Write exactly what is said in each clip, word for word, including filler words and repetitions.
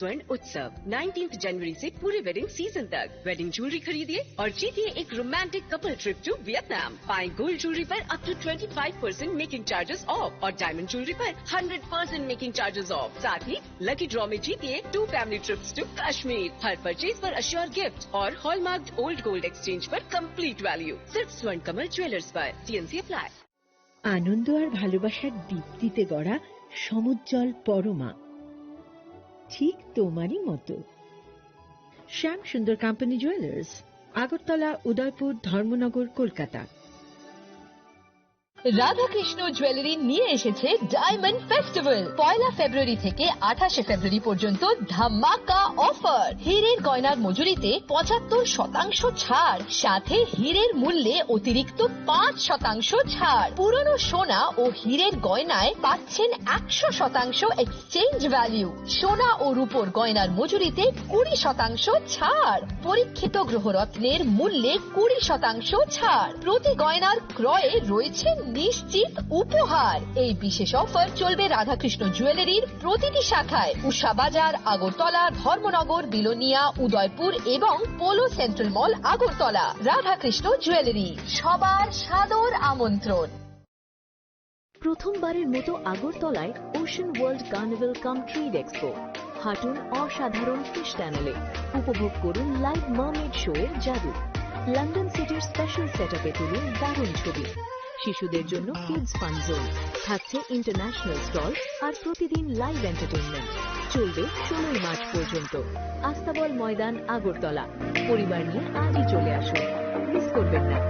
स्वर्ण उत्सव नाइनटीन्थ जनवरी से पूरे वेडिंग सीजन तक। वेडिंग ज्वेलरी खरीदिए और जीतिए एक romantic couple trip to Vietnam. पाएं गोल्ड ज्वेलरी पर up to twenty five percent making charges off और डायमंड ज्वेलरी पर hundred percent making charges off. साथ ही लकी ड्रॉ में जीतिए two family trips to Kashmir. हर परचेज पर अश्योर गिफ्ट और हॉलमार्क्ड ओल्ड गोल्ड एक्सचेंज पर कंप्लीट वैल्यू। सिर्फ स्वर्ण कमल ज्वेलर्स पर। TMC apply. আনন্দ আর ভালোবাসার দীপ্তিতে গড়া সমুজ্জ্বল পরমা, ঠিক তোমারই মতো। শ্যাম সুন্দর কোম্পানি জুয়েলার্স, আগরতলা, উদয়পুর, ধর্মনগর, কলকাতা। রাধাকৃষ্ণ জুয়েলারি নিয়ে এসেছে ডায়মন্ড ফেস্টিভ্যাল। পয়লা ফেব্রুয়ারি থেকে আঠাশে ফেব্রুয়ারি পর্যন্ত ধামাকা অফার। হীরের গয়নার মজুরিতে পঁচাত্তর শতাংশ ছাড়, সাথে হীরের মূল্যে অতিরিক্ত পাঁচ শতাংশ ছাড়। পুরনো সোনা ও হীরের গয়নায় পাচ্ছেন একশো শতাংশ এক্সচেঞ্জ ভ্যালু। সোনা ও রূপোর গয়নার মজুরিতে কুড়ি শতাংশ ছাড়। পরীক্ষিত গ্রহরত্নের মূল্যে কুড়ি শতাংশ ছাড়। প্রতি গয়নার ক্রয়ে রয়েছে নিশ্চিত উপহার। এই বিশেষ অফার চলবে রাধাকৃষ্ণ জুয়েলারির প্রতিটি শাখায়, উষা বাজার, আগরতলা, ধর্মনগর, বিলোনিয়া, উদয়পুর এবং পোলো সেন্ট্রাল মল, আগরতলা। রাধাকৃষ্ণ জুয়েলারি, সবার সাদর আমন্ত্রণ। প্রথমবারের মতো আগরতলায় ওশান ওয়ার্ল্ড কার্নিভাল কাম ট্রেড এক্সপো। হাঁটুন অসাধারণ ফিশ টানেলে, উপভোগ করুন লাইভ মার্মেড শো এর জাদু। লন্ডন সিটির স্পেশাল সেটআপে তুলুন দারুণ ছবি। শিশুদের জন্য কিডস ফান জোন, থাকছে ইন্টারন্যাশনাল স্টল আর প্রতিদিন লাইভ এন্টারটেইনমেন্ট। চলবে ষোলোই মার্চ পর্যন্ত। আস্তাবল ময়দান, আগরতলা। পরিবার নিয়ে আজই চলে আসুন, মিস করবেন না।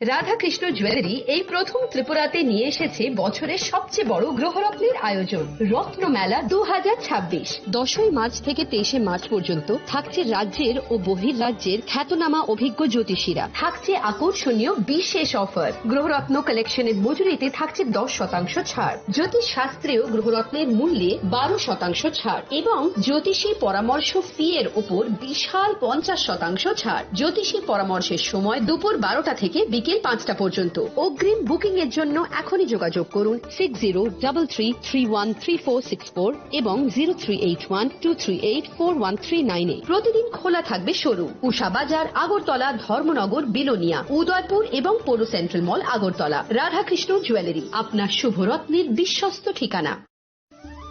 রাধাকৃষ্ণ জুয়েলারি এই প্রথম ত্রিপুরাতে নিয়ে এসেছে বছরের সবচেয়ে বড় গ্রহরত্নের আয়োজন, রত্নমেলা দু হাজার ছাব্বিশ। দশই মার্চ থেকে তেইশে মার্চ পর্যন্ত থাকছে রাজ্যের ও বহির রাজ্যের খ্যাতনামা অভিজ্ঞ জ্যোতিষীরা। থাকছে আকর্ষণীয় বিশেষ অফার। গ্রহরত্ন কালেকশনের মজুরিতে থাকছে দশ শতাংশ ছাড়। জ্যোতিষ শাস্ত্রীয় গ্রহরত্নের মূল্যে বারো শতাংশ ছাড় এবং জ্যোতিষী পরামর্শ ফি এর উপর বিশাল পঞ্চাশ শতাংশ ছাড়। জ্যোতিষী পরামর্শের সময় দুপুর বারোটা থেকে বিকেল পাঁচটা পর্যন্ত। অগ্রিম বুকিং এর জন্য এখনই যোগাযোগ করুন six zero double three three one three four six four এবং zero three eight one two three eight four one three nine এ। প্রতিদিন খোলা থাকবে শোরুম। উষা বাজার, আগরতলা, ধর্মনগর, বিলোনিয়া, উদয়পুর এবং পৌর সেন্ট্রাল মল, আগরতলা। রাধাকৃষ্ণ জুয়েলারি, আপনার শুভ রত্নের বিশ্বস্ত ঠিকানা।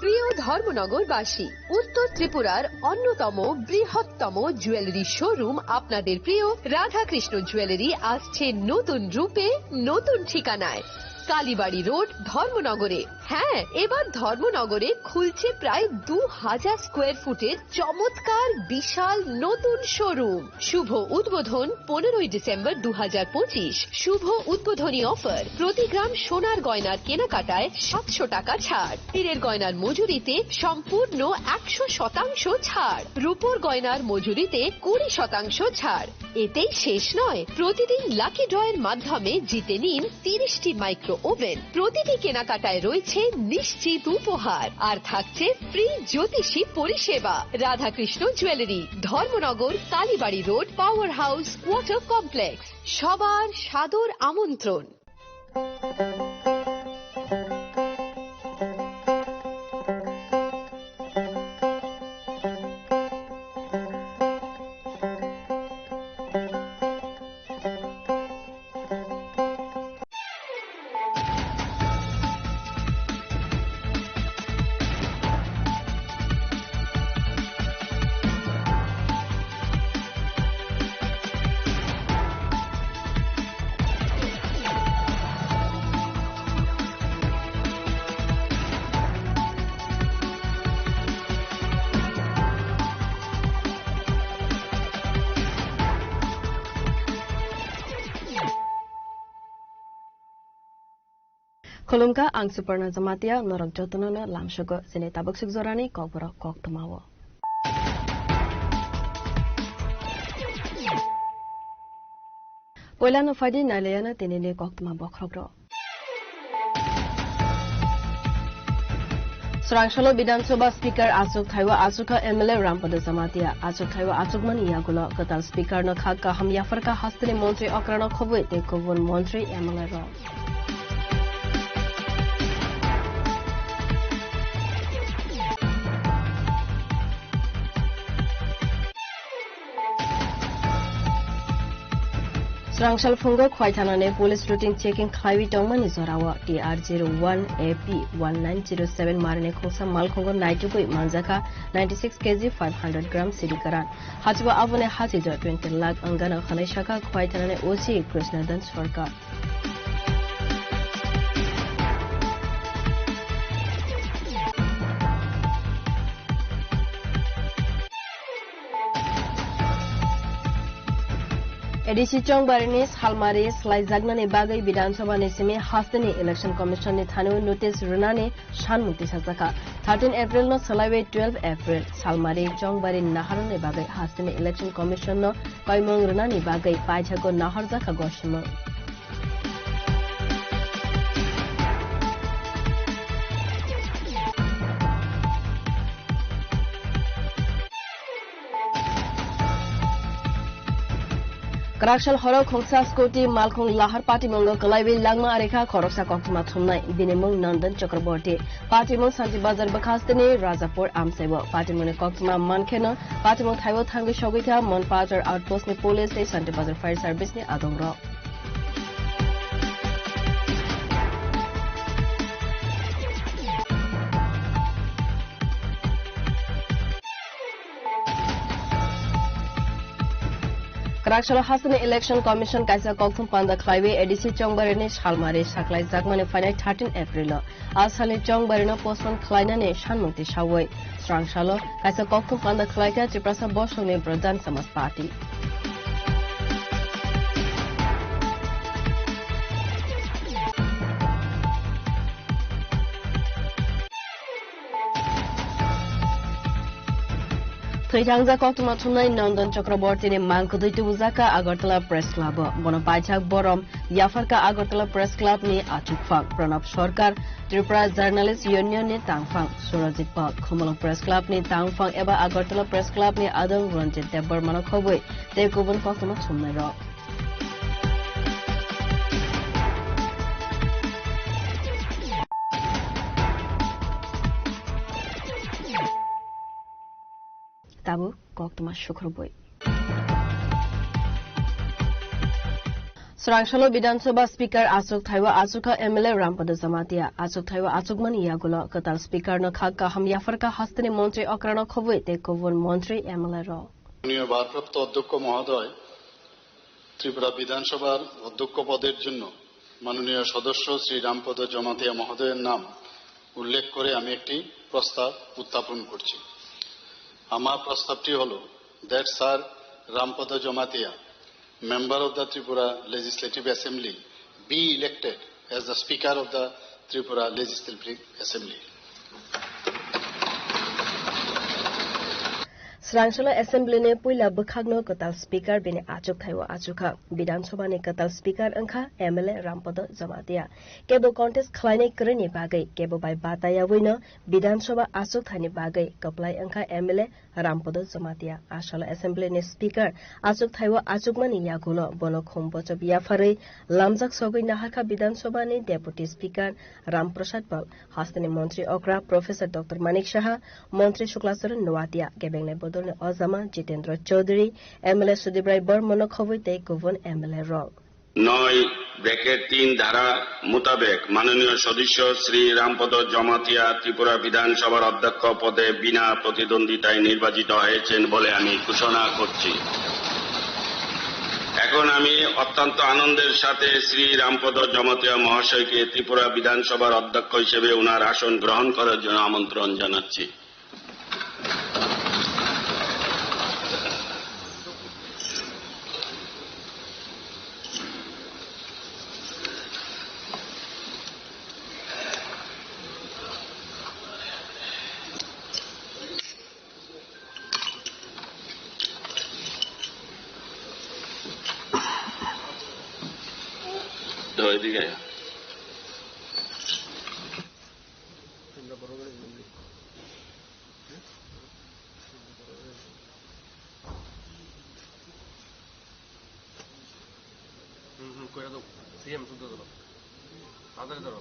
প্রিয় ধর্মনগরবাসী, উত্তর ত্রিপুরার অন্যতম বৃহত্তম জুয়েলারি শোরুম আপনাদের প্রিয় রাধাকৃষ্ণ জুয়েলারি আসছে নতুন রূপে, নতুন ঠিকানায়। কালীবাড়ি রোড, ধর্মনগরে। হ্যাঁ, এবার ধর্মনগরে খুলছে প্রায় দু হাজার স্কোয়ার ফুটের চমৎকার বিশাল নতুন শোরুম। শুভ উদ্বোধন পনেরোই ডিসেম্বর দু হাজার পঁচিশ। শুভ উদ্বোধনী অফার, প্রতি গ্রাম সোনার গয়নার কেনাকাটায় সাতশো টাকা ছাড়, হীরের গয়নার মজুরিতে সম্পূর্ণ একশো শতাংশ ছাড়, রূপোর গয়নার মজুরিতে কুড়ি শতাংশ ছাড়। এতেই শেষ নয়, প্রতিদিন লাকি ড্রয়ের মাধ্যমে জিতে নিন তিরিশটি মাইক্রো ওভেন। প্রতিটি কেনাকাটায় রয়েছে নিশ্চিত উপহার, আর থাকছে ফ্রি জ্যোতিষী পরিষেবা। Radhakrishna jewellery, Dharmanagar, Kalibari road, power house, water complex. সবার সাদর আমন্ত্রণ। Khulumkha, ang Suparna Jamatia, norok jotono no lamsogo chini tabuk suk jorani kokborok koktwmao. Poilano phaidi nailaiano tinini koktwma bokhorok rok. Swrangso Bidhan Sabha Speaker achuk thaiwi achukha M L A Rampada Jamatia. Achuk thaiwi achukmani yagulo kwtal Speaker no kha kaham yapharkha hasteni montri okrano khobwi tei kubun montri M L A rok. Swrang sal phungo Khwai thanani police routine checking khlaiwi tongmani jorao T R zero one A P one nine zero seven marini khungsa malkhungo naitugwi manjakha ninety six K G five hundred gram siri karan. Hachibo aboni hachijak twenty lakh wngano hwnwi sakha Khwai thanani O C Krishnadan Sarkar. A D C Chongbarini salmari swlaijaknani bagwi Bidhan Sabhani simi hasteni Election Commission ni thani notice rwnani sanmung tisajakha. Thirteen April no swlaiwi twelve April salmari Chongbari naharnani bagwi hasteni Election Commission no koimung rwnani bagwi paithakgo naharjakha gosimung. Kwraksal horo khungsa scooty malkhung lahar patimungo kwlaiwi langma arikha khoroksa koktwma thumnai, bini mung Nandan Chakraborty. Patimung Santi Bazar bwkhasteni Rajapur amchaibo. Patimungni koktwma mankheno patimung thaibo thangwi sogwikha Monpachar Outpost ni police tei Santi Bazar Fire Service ni adongrok. Kwraksalo hasteni Election Commission kaisa kokthum panda khlaiwi A D C Chongbarini salmari saklaijakmani phainai thirteen April o. A salni Chongbarino postpone khlainani sanmung tisawi. Swrangsalo kaisa kokthum panda khlaikha Tiprasa Bosongni Pradhan Samaj Party. Thwithangjak koktwma thumnai Nandan Chakraborty ni mang kwdwi tubujakha Agartala Press Club o. Bono paithak borom yapharkha Agartala Press Club ni achukphang Pranab Sarkar, Tripura Journalist Union ni tangphang Surajit Pal, Khumulwng Press Club ni tangphang eba Agartala Press Club ni adong Ranjit Debbarma no khobwi tei kubun koktwma thumnai rok. Tabuk koktwma sukrubwi. Swrangsalo Bidhan Sabha Speaker achuk thaiwi achukha M L A Rampada Jamatia. Achuk thaiwi achukmani yagulo kwtal Speaker no kha kaham yapharkha hasteni montri okrano khobwi tei kubun montri M L A rok. মাননীয় ভারপ্রাপ্ত অধ্যক্ষ মহোদয়, ত্রিপুরা বিধানসভার অধ্যক্ষ পদের জন্য মাননীয় সদস্য শ্রী রামপদ জমাতিয়া মহোদয়ের নাম উল্লেখ করে আমি একটি প্রস্তাব উত্থাপন করছি। আমার প্রস্তাবটি হলো that Sir Rampada Jamatia, member of the Tripura Legislative Assembly, be elected as the Speaker of the Tripura Legislative Assembly. Swrangsalo Assembly ni puila bwkhakno kwtal Speaker bini achuk thaiwi achukha. Bidhan Sabha ni kwtal Speaker wngkha M L A Rampada Jamatia. Kebo contest khlainai kwrwini bagwi, kebo bai batayawino Bidhan Sabha achuk thaini bagwi kwplai wngkha M L A Rampada Jamatia. Asalo Assembly ni Speaker achuk thaiwi achukmani yagulo bono khum bochop yapharwi lamjak sogwi naharkha Bidhan Sabha ni Deputy Speaker Ram Prasad Pal, hasteni montri okra Professor Doctor Manik Saha, montri Suklacharan Noatia, kebengnai bodolni ojama Jitendra Chaudhary, M L A Sudip Rai Barmano khobwi tei kubun M L A rok. নয় ব্র্যাকেট তিন ধারা মোতাবেক মাননীয় সদস্য শ্রী রামপদ জমাতিয়া ত্রিপুরা বিধানসভার অধ্যক্ষ পদে বিনা প্রতিদ্বন্দ্বিতায় নির্বাচিত হয়েছেন বলে আমি ঘোষণা করছি। এখন আমি অত্যন্ত আনন্দের সাথে শ্রী রামপদ জমাতিয়া মহাশয়কে ত্রিপুরা বিধানসভার অধ্যক্ষ হিসেবে ওনার আসন গ্রহণ করার জন্য আমন্ত্রণ জানাচ্ছি। তো এদিকে আয়। হুম, হুম, কইরা দাও। সিএম শুদ্ধ ধরো। তাড়াতাড়ি ধরো।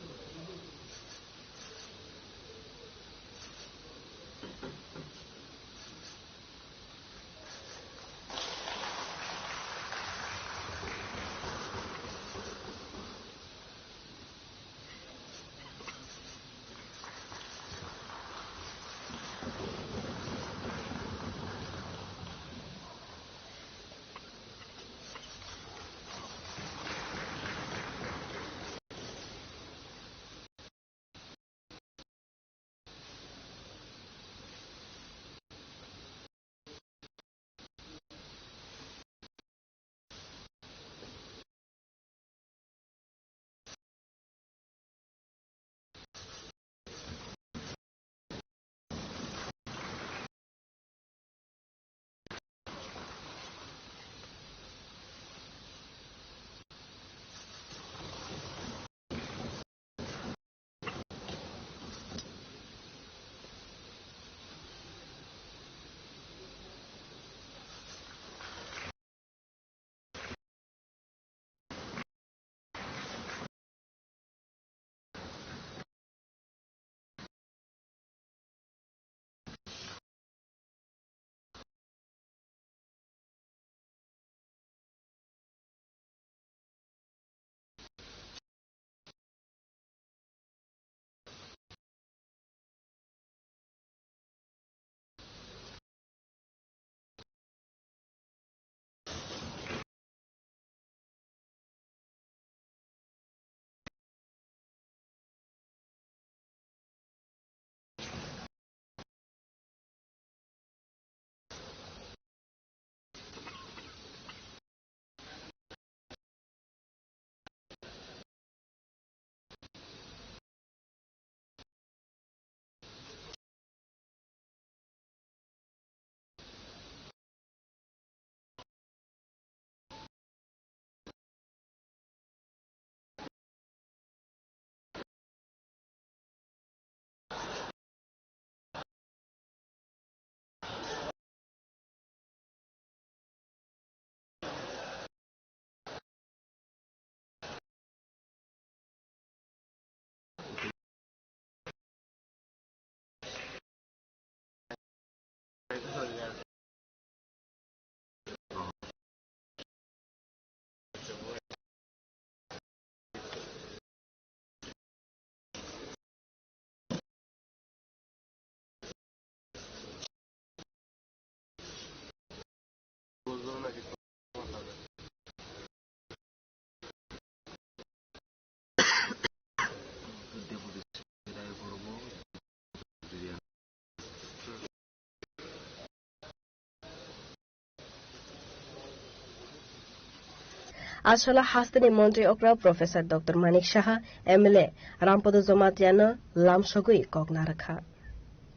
Aswla hasteni montri okra Professor Doctor Manik Saha, M L A Rampada Jamatia no lamsogwi kok narwkha.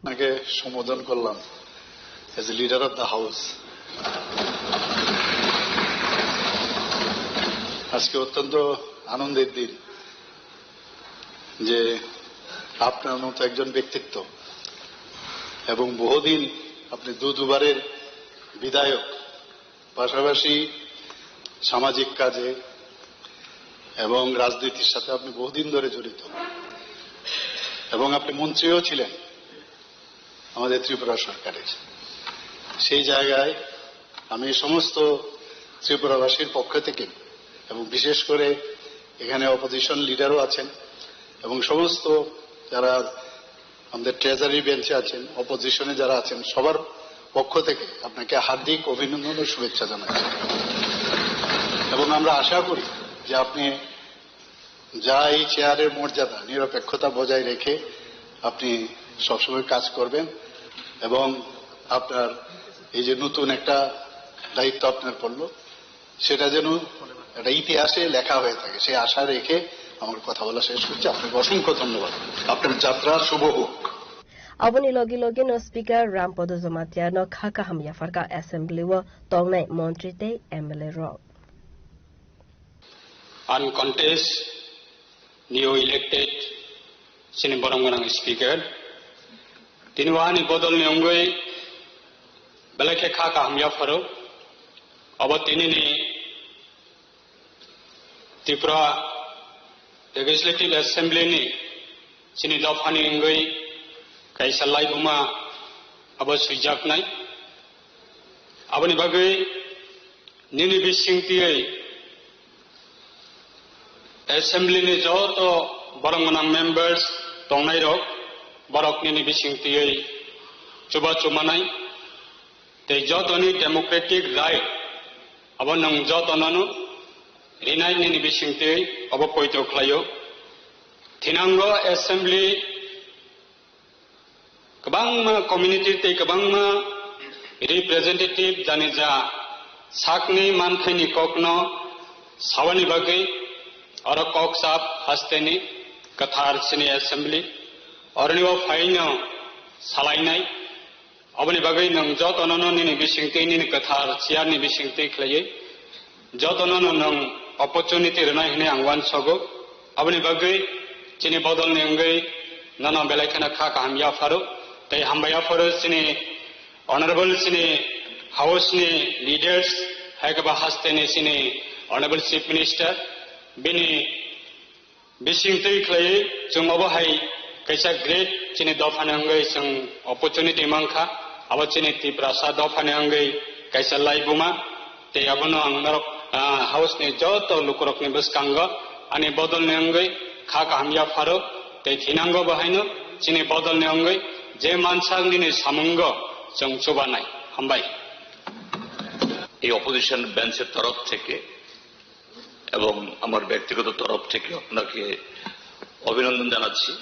আপনাকে সম্বোধন করলাম as a leader of the house। আজকে অত্যন্ত আনন্দের দিন যে আপনার মতো একজন ব্যক্তিত্ব এবং বহুদিন আপনি দু দুবারের বিধায়ক, পাশাপাশি সামাজিক কাজে এবং রাজনীতির সাথে আপনি বহুদিন ধরে জড়িত এবং আপনি মন্ত্রীও ছিলেন আমাদের ত্রিপুরা সরকারের। সেই জায়গায় আমি সমস্ত ত্রিপুরাবাসীর পক্ষ থেকে এবং বিশেষ করে এখানে অপোজিশন লিডারও আছেন এবং সমস্ত যারা আমাদের ট্রেজারি বেঞ্চে আছেন, অপোজিশনে যারা আছেন, সবার পক্ষ থেকে আপনাকে হার্দিক অভিনন্দন ও শুভেচ্ছা জানাচ্ছি। এবং আমরা আশা করি যে আপনি যা এই চেয়ারের মর্যাদা, নিরপেক্ষতা বজায় রেখে আপনি সবসময় কাজ করবেন এবং আপনার এই যে নতুন একটা দায়িত্ব আপনার পড়ল, সেটা যেন একটা ইতিহাসে লেখা হয়ে থাকে, সেই আশা রেখে আমার কথা বলা শেষ করছি। আপনাকে অসংখ্য ধন্যবাদ। আপনার যাত্রা শুভ হোক। Aboni logi logi no Speaker Rampada Jamatia no kha kaham yapharkha assembly o tongnai montri tei M L A rok. Uncontest, new elected, chini borok gwnang speaker. Tini o ani bodol ni wngwi belai khe kha kaham yapharo. Obo tini ni Tripura Legislative Assembly ni chini dopha ni wngwi kaisa laibuma abo swijaknai. Aboni bagwi nini bisingtwi Assembly ni joto borok gwnang members tongnai rok, borok nini bisingtwi chuba chumanai tei jotoni democratic right abo nwng jotono no rinai nini bisingtwi abo poito khlaio. Thinango Assembly kwbangma community tei kwbangma representative jani ja sakni manthaini kokno sawani bagwi oro kok sap hasteni kwthar chini assembly oroni o phaino salainai. Oboni bagwi nwng jotono no nini bisingtwi nini kwthar chair ni bisingtwi khlaiwi jotono no nwng opportunity rwnai hwnwi ang uansogo. Aboni bagwi chini bodol ni wngwi nono belai kheno kha kaham yapharo tei hambai yapharo chini honorable chini house ni leaders, hai khe ba haste ni chini honorable chief minister, bini bising twi khlaiwi chwng obo hai kaisa great chini dopha ni wngwi chwng opportunity mankha, abo chini Tiprasa dopha ni wngwi kaisa laibuma. Tei abono ang norok, ah, house ni joto lukurokni bwskango ani bodolni wngwi kha kaham yapharo tei thinango bo haino chini bodolni wngwi je mansak nini samungo chwng chubanai. Hambai. এই অপোজিশন বেঞ্চের তরফ থেকে এবং আমার ব্যক্তিগত তরফ থেকে আপনাকে অভিনন্দন জানাচ্ছি।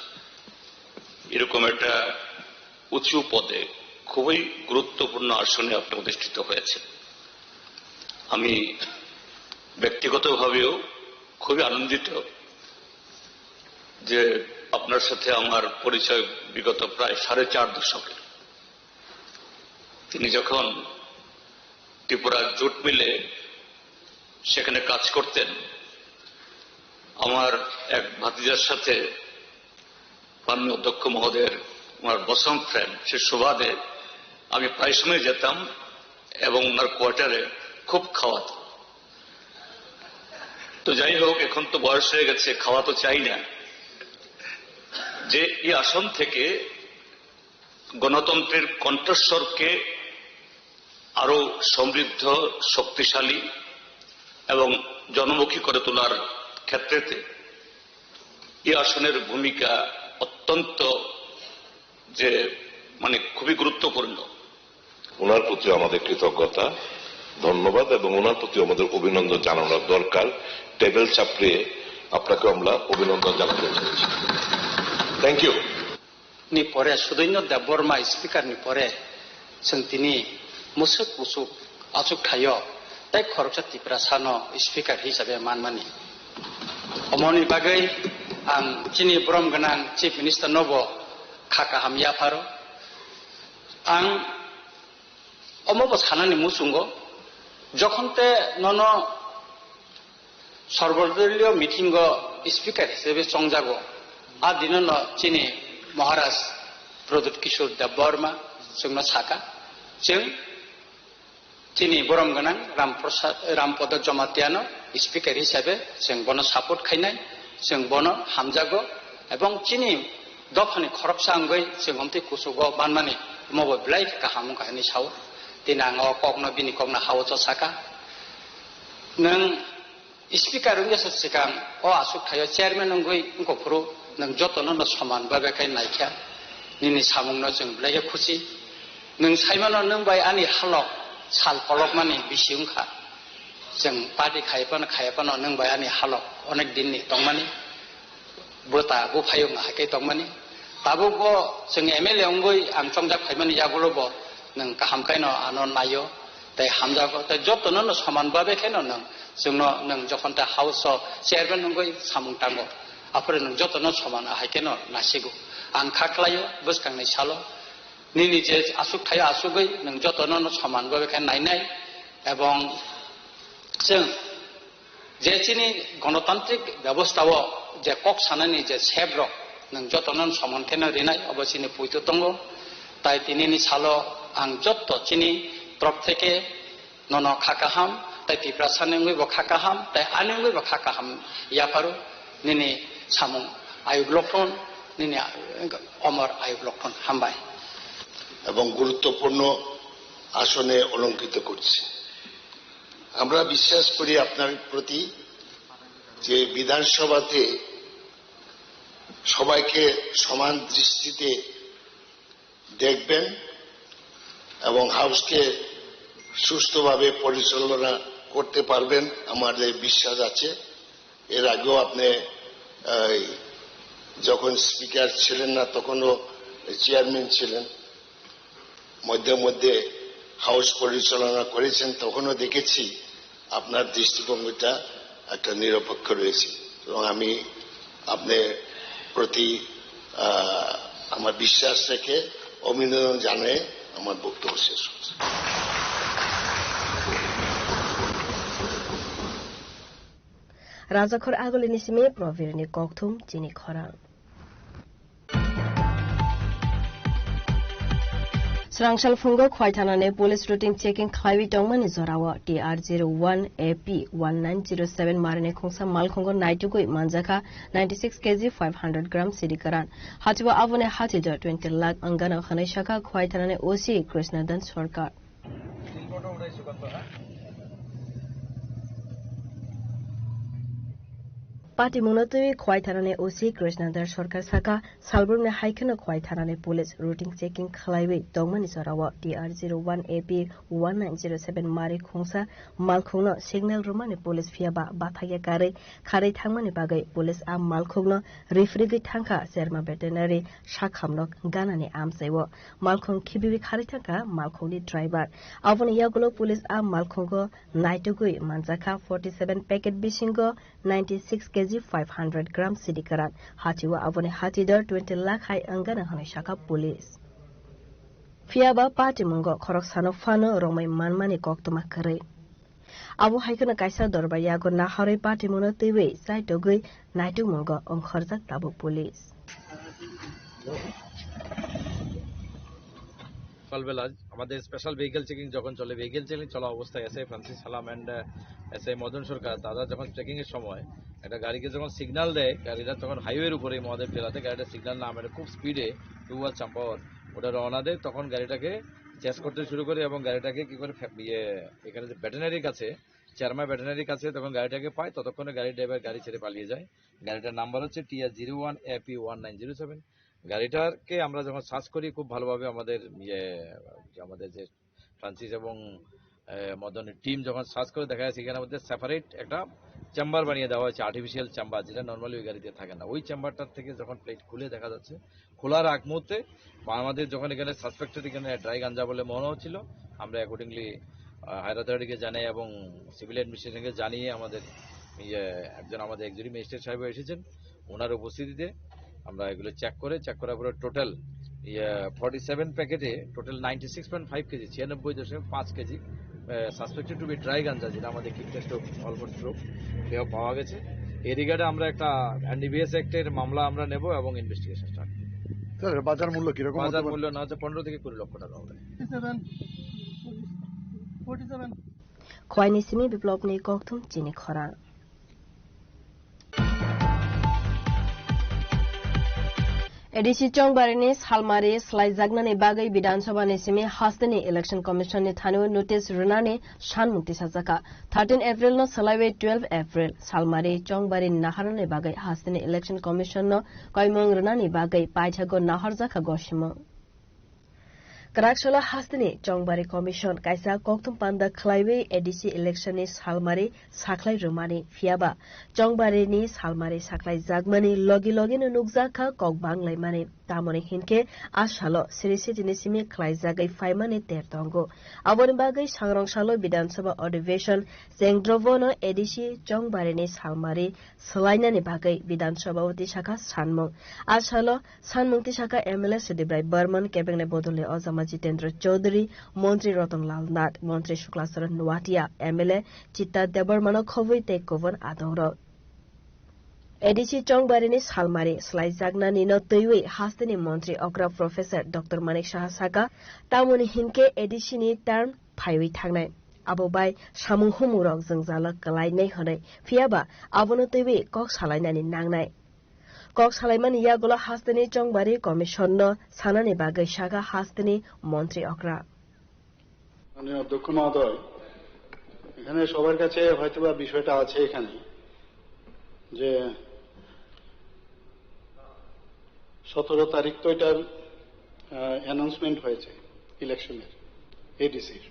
এরকম একটা উঁচু পদে খুবই গুরুত্বপূর্ণ আসনে আপনি অধিষ্ঠিত হয়েছেন। আমি ব্যক্তিগতভাবেও খুবই আনন্দিত যে আপনার সাথে আমার পরিচয় বিগত প্রায় সাড়ে চার দশকের। তিনি যখন ত্রিপুরা জুট মিলে সেখানে কাজ করতেন, আমার এক ভাতিজার সাথে মাননীয় অধ্যক্ষ মহোদয়ের আমার বসম ফ্রেন্ড, সে সুবাদে আমি প্রায় সময় যেতাম এবং ওনার কোয়ার্টারে খুব খাওয়াতো। তো যাই হোক, এখন তো বয়স হয়ে গেছে, খাওয়া তো চাই না। যে এই আসন থেকে গণতন্ত্রের কণ্ঠস্বরকে আরো সমৃদ্ধ, শক্তিশালী এবং জনমুখী করে তোলার ক্ষেত্রেতে এই আসনের ভূমিকা অত্যন্ত যে, মানে, খুবই গুরুত্বপূর্ণ। ওনার প্রতি আমাদের কৃতজ্ঞতা, ধন্যবাদ এবং ওনার প্রতি আমাদের অভিনন্দন জানানোর দরকার। টেবিল চাপড়িয়ে আপনাকে আমরা অভিনন্দন জানাতে চাইছি। Thank you. Ni pore Sudoino Debbarma speaker ni pore chwng tini musuk musuk achuk thaio. Tei khoroksa Tiprasano speaker hisabe manmani. Omoni bagwi ang chini borom gwnang Chief Minister nobo kha kaham yapharo. Ang omobo sanani muchungo, jokhon te nono Sarvodolio meeting o speaker hisabe chongjago, a dinono chini Maharaj Pradyut Kishore Debbarma chwngno saka, chwng chini borom gwnang Ram Prasad, Ram Podo Jomatiano speaker hisabe chwng bono support khainai, chwng bono hamjago, ebong chini dophani khoroksa wngwi chwng omtwi kuchugo manmani, omobo belai khe kaham wngkha hinwi sao. Tini ang o kokno, bini kokno hao cho saka. Nwng speaker wngya se swkang o aswk thaio chairman wngwi wngkha phuru nwng jotono no soman babe khe naikha. Nini samungno chwng belai khe khusi. Nwng saimano nwng bai ani halok sal kolokmani bisi wngkha. Chwng party khai phano khaya phano nwng bai ani halok onek dinni tongmani. Bwta buphayung hai khe tongmani. Tabuk bo chwng M L A wngwi ang chongjak phaimani yagulo bo nwng kaham khaino ano naio tei hamjago tei jotono no soman babe khaino nwng chwngno nwng jokhon ta house o chairman wngwi samung tango, aphuru nwng jotono soman ahai kheno nasigo. Ang kha khlaio bwskangni salo nini je aswk thaio aswkgwi nwng jotono no soman babe khe nainai ebong chwng je chini gonotantrik bebostha o je kok sanani je sep rok nwng jotono soman kheno rinai, obo chini poito tongo. Tai tinini salo ang jotto chini torop theke nono kha kaham, tai Tiprasani wngwi bo kha kaham, tai ani wngwi bo kha kaham yapharo. Nini samung ayuk lokthon, nini omor ayuk lokthon. Hambai. এবং গুরুত্বপূর্ণ আসনে অলঙ্কৃত করছি। আমরা বিশ্বাস করি আপনার প্রতি যে বিধানসভাতে সবাইকে সমান দৃষ্টিতে দেখবেন এবং হাউসকে সুস্থভাবে পরিচালনা করতে পারবেন, আমাদের বিশ্বাস আছে। এর আগেও আপনি, এই, যখন স্পিকার ছিলেন না, তখনও চেয়ারম্যান ছিলেন, মধ্যে মধ্যে হাউস পরিচালনা করেছেন, তখনও দেখেছি আপনার দৃষ্টিভঙ্গিটা একটা নিরপেক্ষ রয়েছে এবং আমি আপনার প্রতি, আহ, আমার বিশ্বাস রেখে অভিনন্দন জানিয়ে আমার বক্তব্য শেষ করছি। Rajakhor agulini simi Provirni kokthum chini khorang. Swrangsa phungo Khwai thanani police routine checking khlaiwi tongmani jorao T R zero one A P one nine zero seven marini khungsa malkhungo naitugwi manjakha ninety six K G five hundred gram sidi kwran. Hatibo aboni hati do twenty lakh wngano hwnwi sakha Khwai thanani O C Krishnadan Sarkar. Patimungno twiwi Khwai thanani O C Krishnadan Sarkar sakha, salbrumni hai kheno Khwai thanani police routine checking khlaiwi tongmani jorao T R zero one A P one nine zero seven mari khungsa malkhungno signal rwmani police phiyaba bathakya karwi kharwi thangmani bagwi police a malkhungno rifrigwi thangkha Cherma Veterinary sakhamno ganani amchaio. Malkhung khibiwi kharwi thangkha malkhungni driver. Aboni yagulo police a malkhungo naitugwi manjakha forty seven packet bisingo ninety six K G five hundred gram sidi kwran. Hatio aboni hati dor twenty lakh hai wngano hwnwi sakha police. Phiyaba patimungo khoroksano phano romwi manmani koktwma kwrwi. Abo hai kheno kaisa dorbar yago naharwi patimungno twiwi chaitogwi naitukmungo ongkhorjak tabuk police. সকালবেলা আমাদের special vehicle checking যখন চলে, vehicle checking চলা অবস্থায় SI Francis সালাম and SI Madan সরকার, তারা যখন চেকিং এর সময় একটা গাড়িকে যখন সিগন্যাল দেয়, গাড়িটা তখন হাইওয়ের উপরে মহাদেব জেলাতে গাড়িটা সিগন্যাল না মেরে খুব স্পিডে টুয়ার্ড চাম্পাওয়ার ওটা রওনা দেয়। তখন গাড়িটাকে চেস করতে শুরু করে এবং গাড়িটাকে কি করে ফে-, ইয়ে, এখানে যে ভেটেরিনারি কাছে, চেয়ারম্যান ভেটেরিনারি কাছে তখন গাড়িটাকে পায়। ততক্ষণে গাড়ির ড্রাইভার গাড়ি ছেড়ে পালিয়ে যায়। গাড়িটার নাম্বার হচ্ছে T R zero one A P one nine zero seven. গাড়িটাকে আমরা যখন সার্চ করি, খুব ভালোভাবে আমাদের ইয়ে, যে আমাদের যে ফ্রান্সিস এবং, এ, মদনের টিম যখন সার্চ করে, দেখা যাচ্ছে এখানে আমাদের সেপারেট একটা চেম্বার বানিয়ে দেওয়া হয়েছে, আর্টিফিশিয়াল চেম্বার, যেটা নর্মালি ওই গাড়িতে থাকে না। ওই চেম্বারটার থেকে যখন প্লেট খুলে দেখা যাচ্ছে, খোলার আগ মুহূর্তে বা আমাদের যখন এখানে সাসপেক্টেড এখানে ড্রাই গাঞ্জা বলে মনে হচ্ছিল, আমরা অ্যাকর্ডিংলি আহ, হায়ার অথরিটিকে জানাই এবং সিভিল অ্যাডমিনিস্ট্রেশনকে জানিয়ে আমাদের ইয়ে একজন আমাদের এক্সিকিউটিভ ম্যাজিস্ট্রেট সাহেব এসেছেন, ওনার উপস্থিতিতে আমরা এগুলো চেক করে, চেক করার পরে টোটাল ইয়ে ফর্টি সেভেন প্যাকেটে total ninety six point five kg, ছিয়ানব্বই দশমিক পাঁচ কেজি suspected to be dry ganja, যেটা আমাদের কিক টেস্ট অলমোস্ট প্রুফ, সেও পাওয়া গেছে। এই রিগার্ডে আমরা একটা এনডিপিএস অ্যাক্টের মামলা আমরা নেব এবং ইনভেস্টিগেশন স্টার্ট। স্যার, বাজার মূল্য কিরকম হতে বাজার পারে? মূল্য না হচ্ছে পনেরো থেকে কুড়ি লক্ষ টাকা হবে। Forty seven, forty seven. Khwaini simi biplopni kokthum chini khorang. A D C Chongbarini salmari slaijaknani bagwi Bidhan Sabhani simi hasteni Election Commission ni thani notice rwnani sanmung tisajakha. Thirteen April no swlaiwi twelve April salmari Chongbari naharnani bagwi hasteni Election Commission no koimung rwnani bagwi paithago naharjakha gosimung. Kwraksalo hasteni Chongbari Commission kaisa kokthum panda khlaiwi A D C election ni salmari sakhlai rwmani, phiyaba Chongbari ni salmari sakhlai jakmani logi logi no nukjakha kok banglaimani. Tamoni hinkhe a salo siri sitini simi khlaijagwi phaimani ter tongo. Aboni bagwi sangrong salo Bidhan Sabha Adhiveshon chengdrobo no A D C Chongbari ni salmari swlainani bagwi Bidhan Sabha o tisakha sanmung. A salo sanmung tisakha M L A Sudip Rai Barman, Kebengni Bodolni Ojama Jitendra Chaudhary, Montri Ratan Lal Nath, Montri Shukla Charan Noatia, M L A Chitta Debbarmano khobwi tei kubun adongrok. A D C Chongbarini salmari swlaijaknani no twiwi hasteni Montri okra Professor Doctor Manik Saha saka, tamoni hinkhe A D C ni term phaiwi thangnai. Abo bai samung humung rok jwngjalo kwlainai hwnwi. Phiyaba abono twiwi kok salainani nangnai. Kok salaimani yagulo hasteni Chongbari Commission no sanani bagwi saka hasteni Montri okra. মাননীয় অধ্যক্ষ মহোদয়, এখানে সবার কাছে হয়তোবা বিষয়টা আছে এখানে যে সতেরো তারিখ তো এটার, আহ, অ্যানাউন্সমেন্ট হয়েছে ইলেকশনের, এডিসির।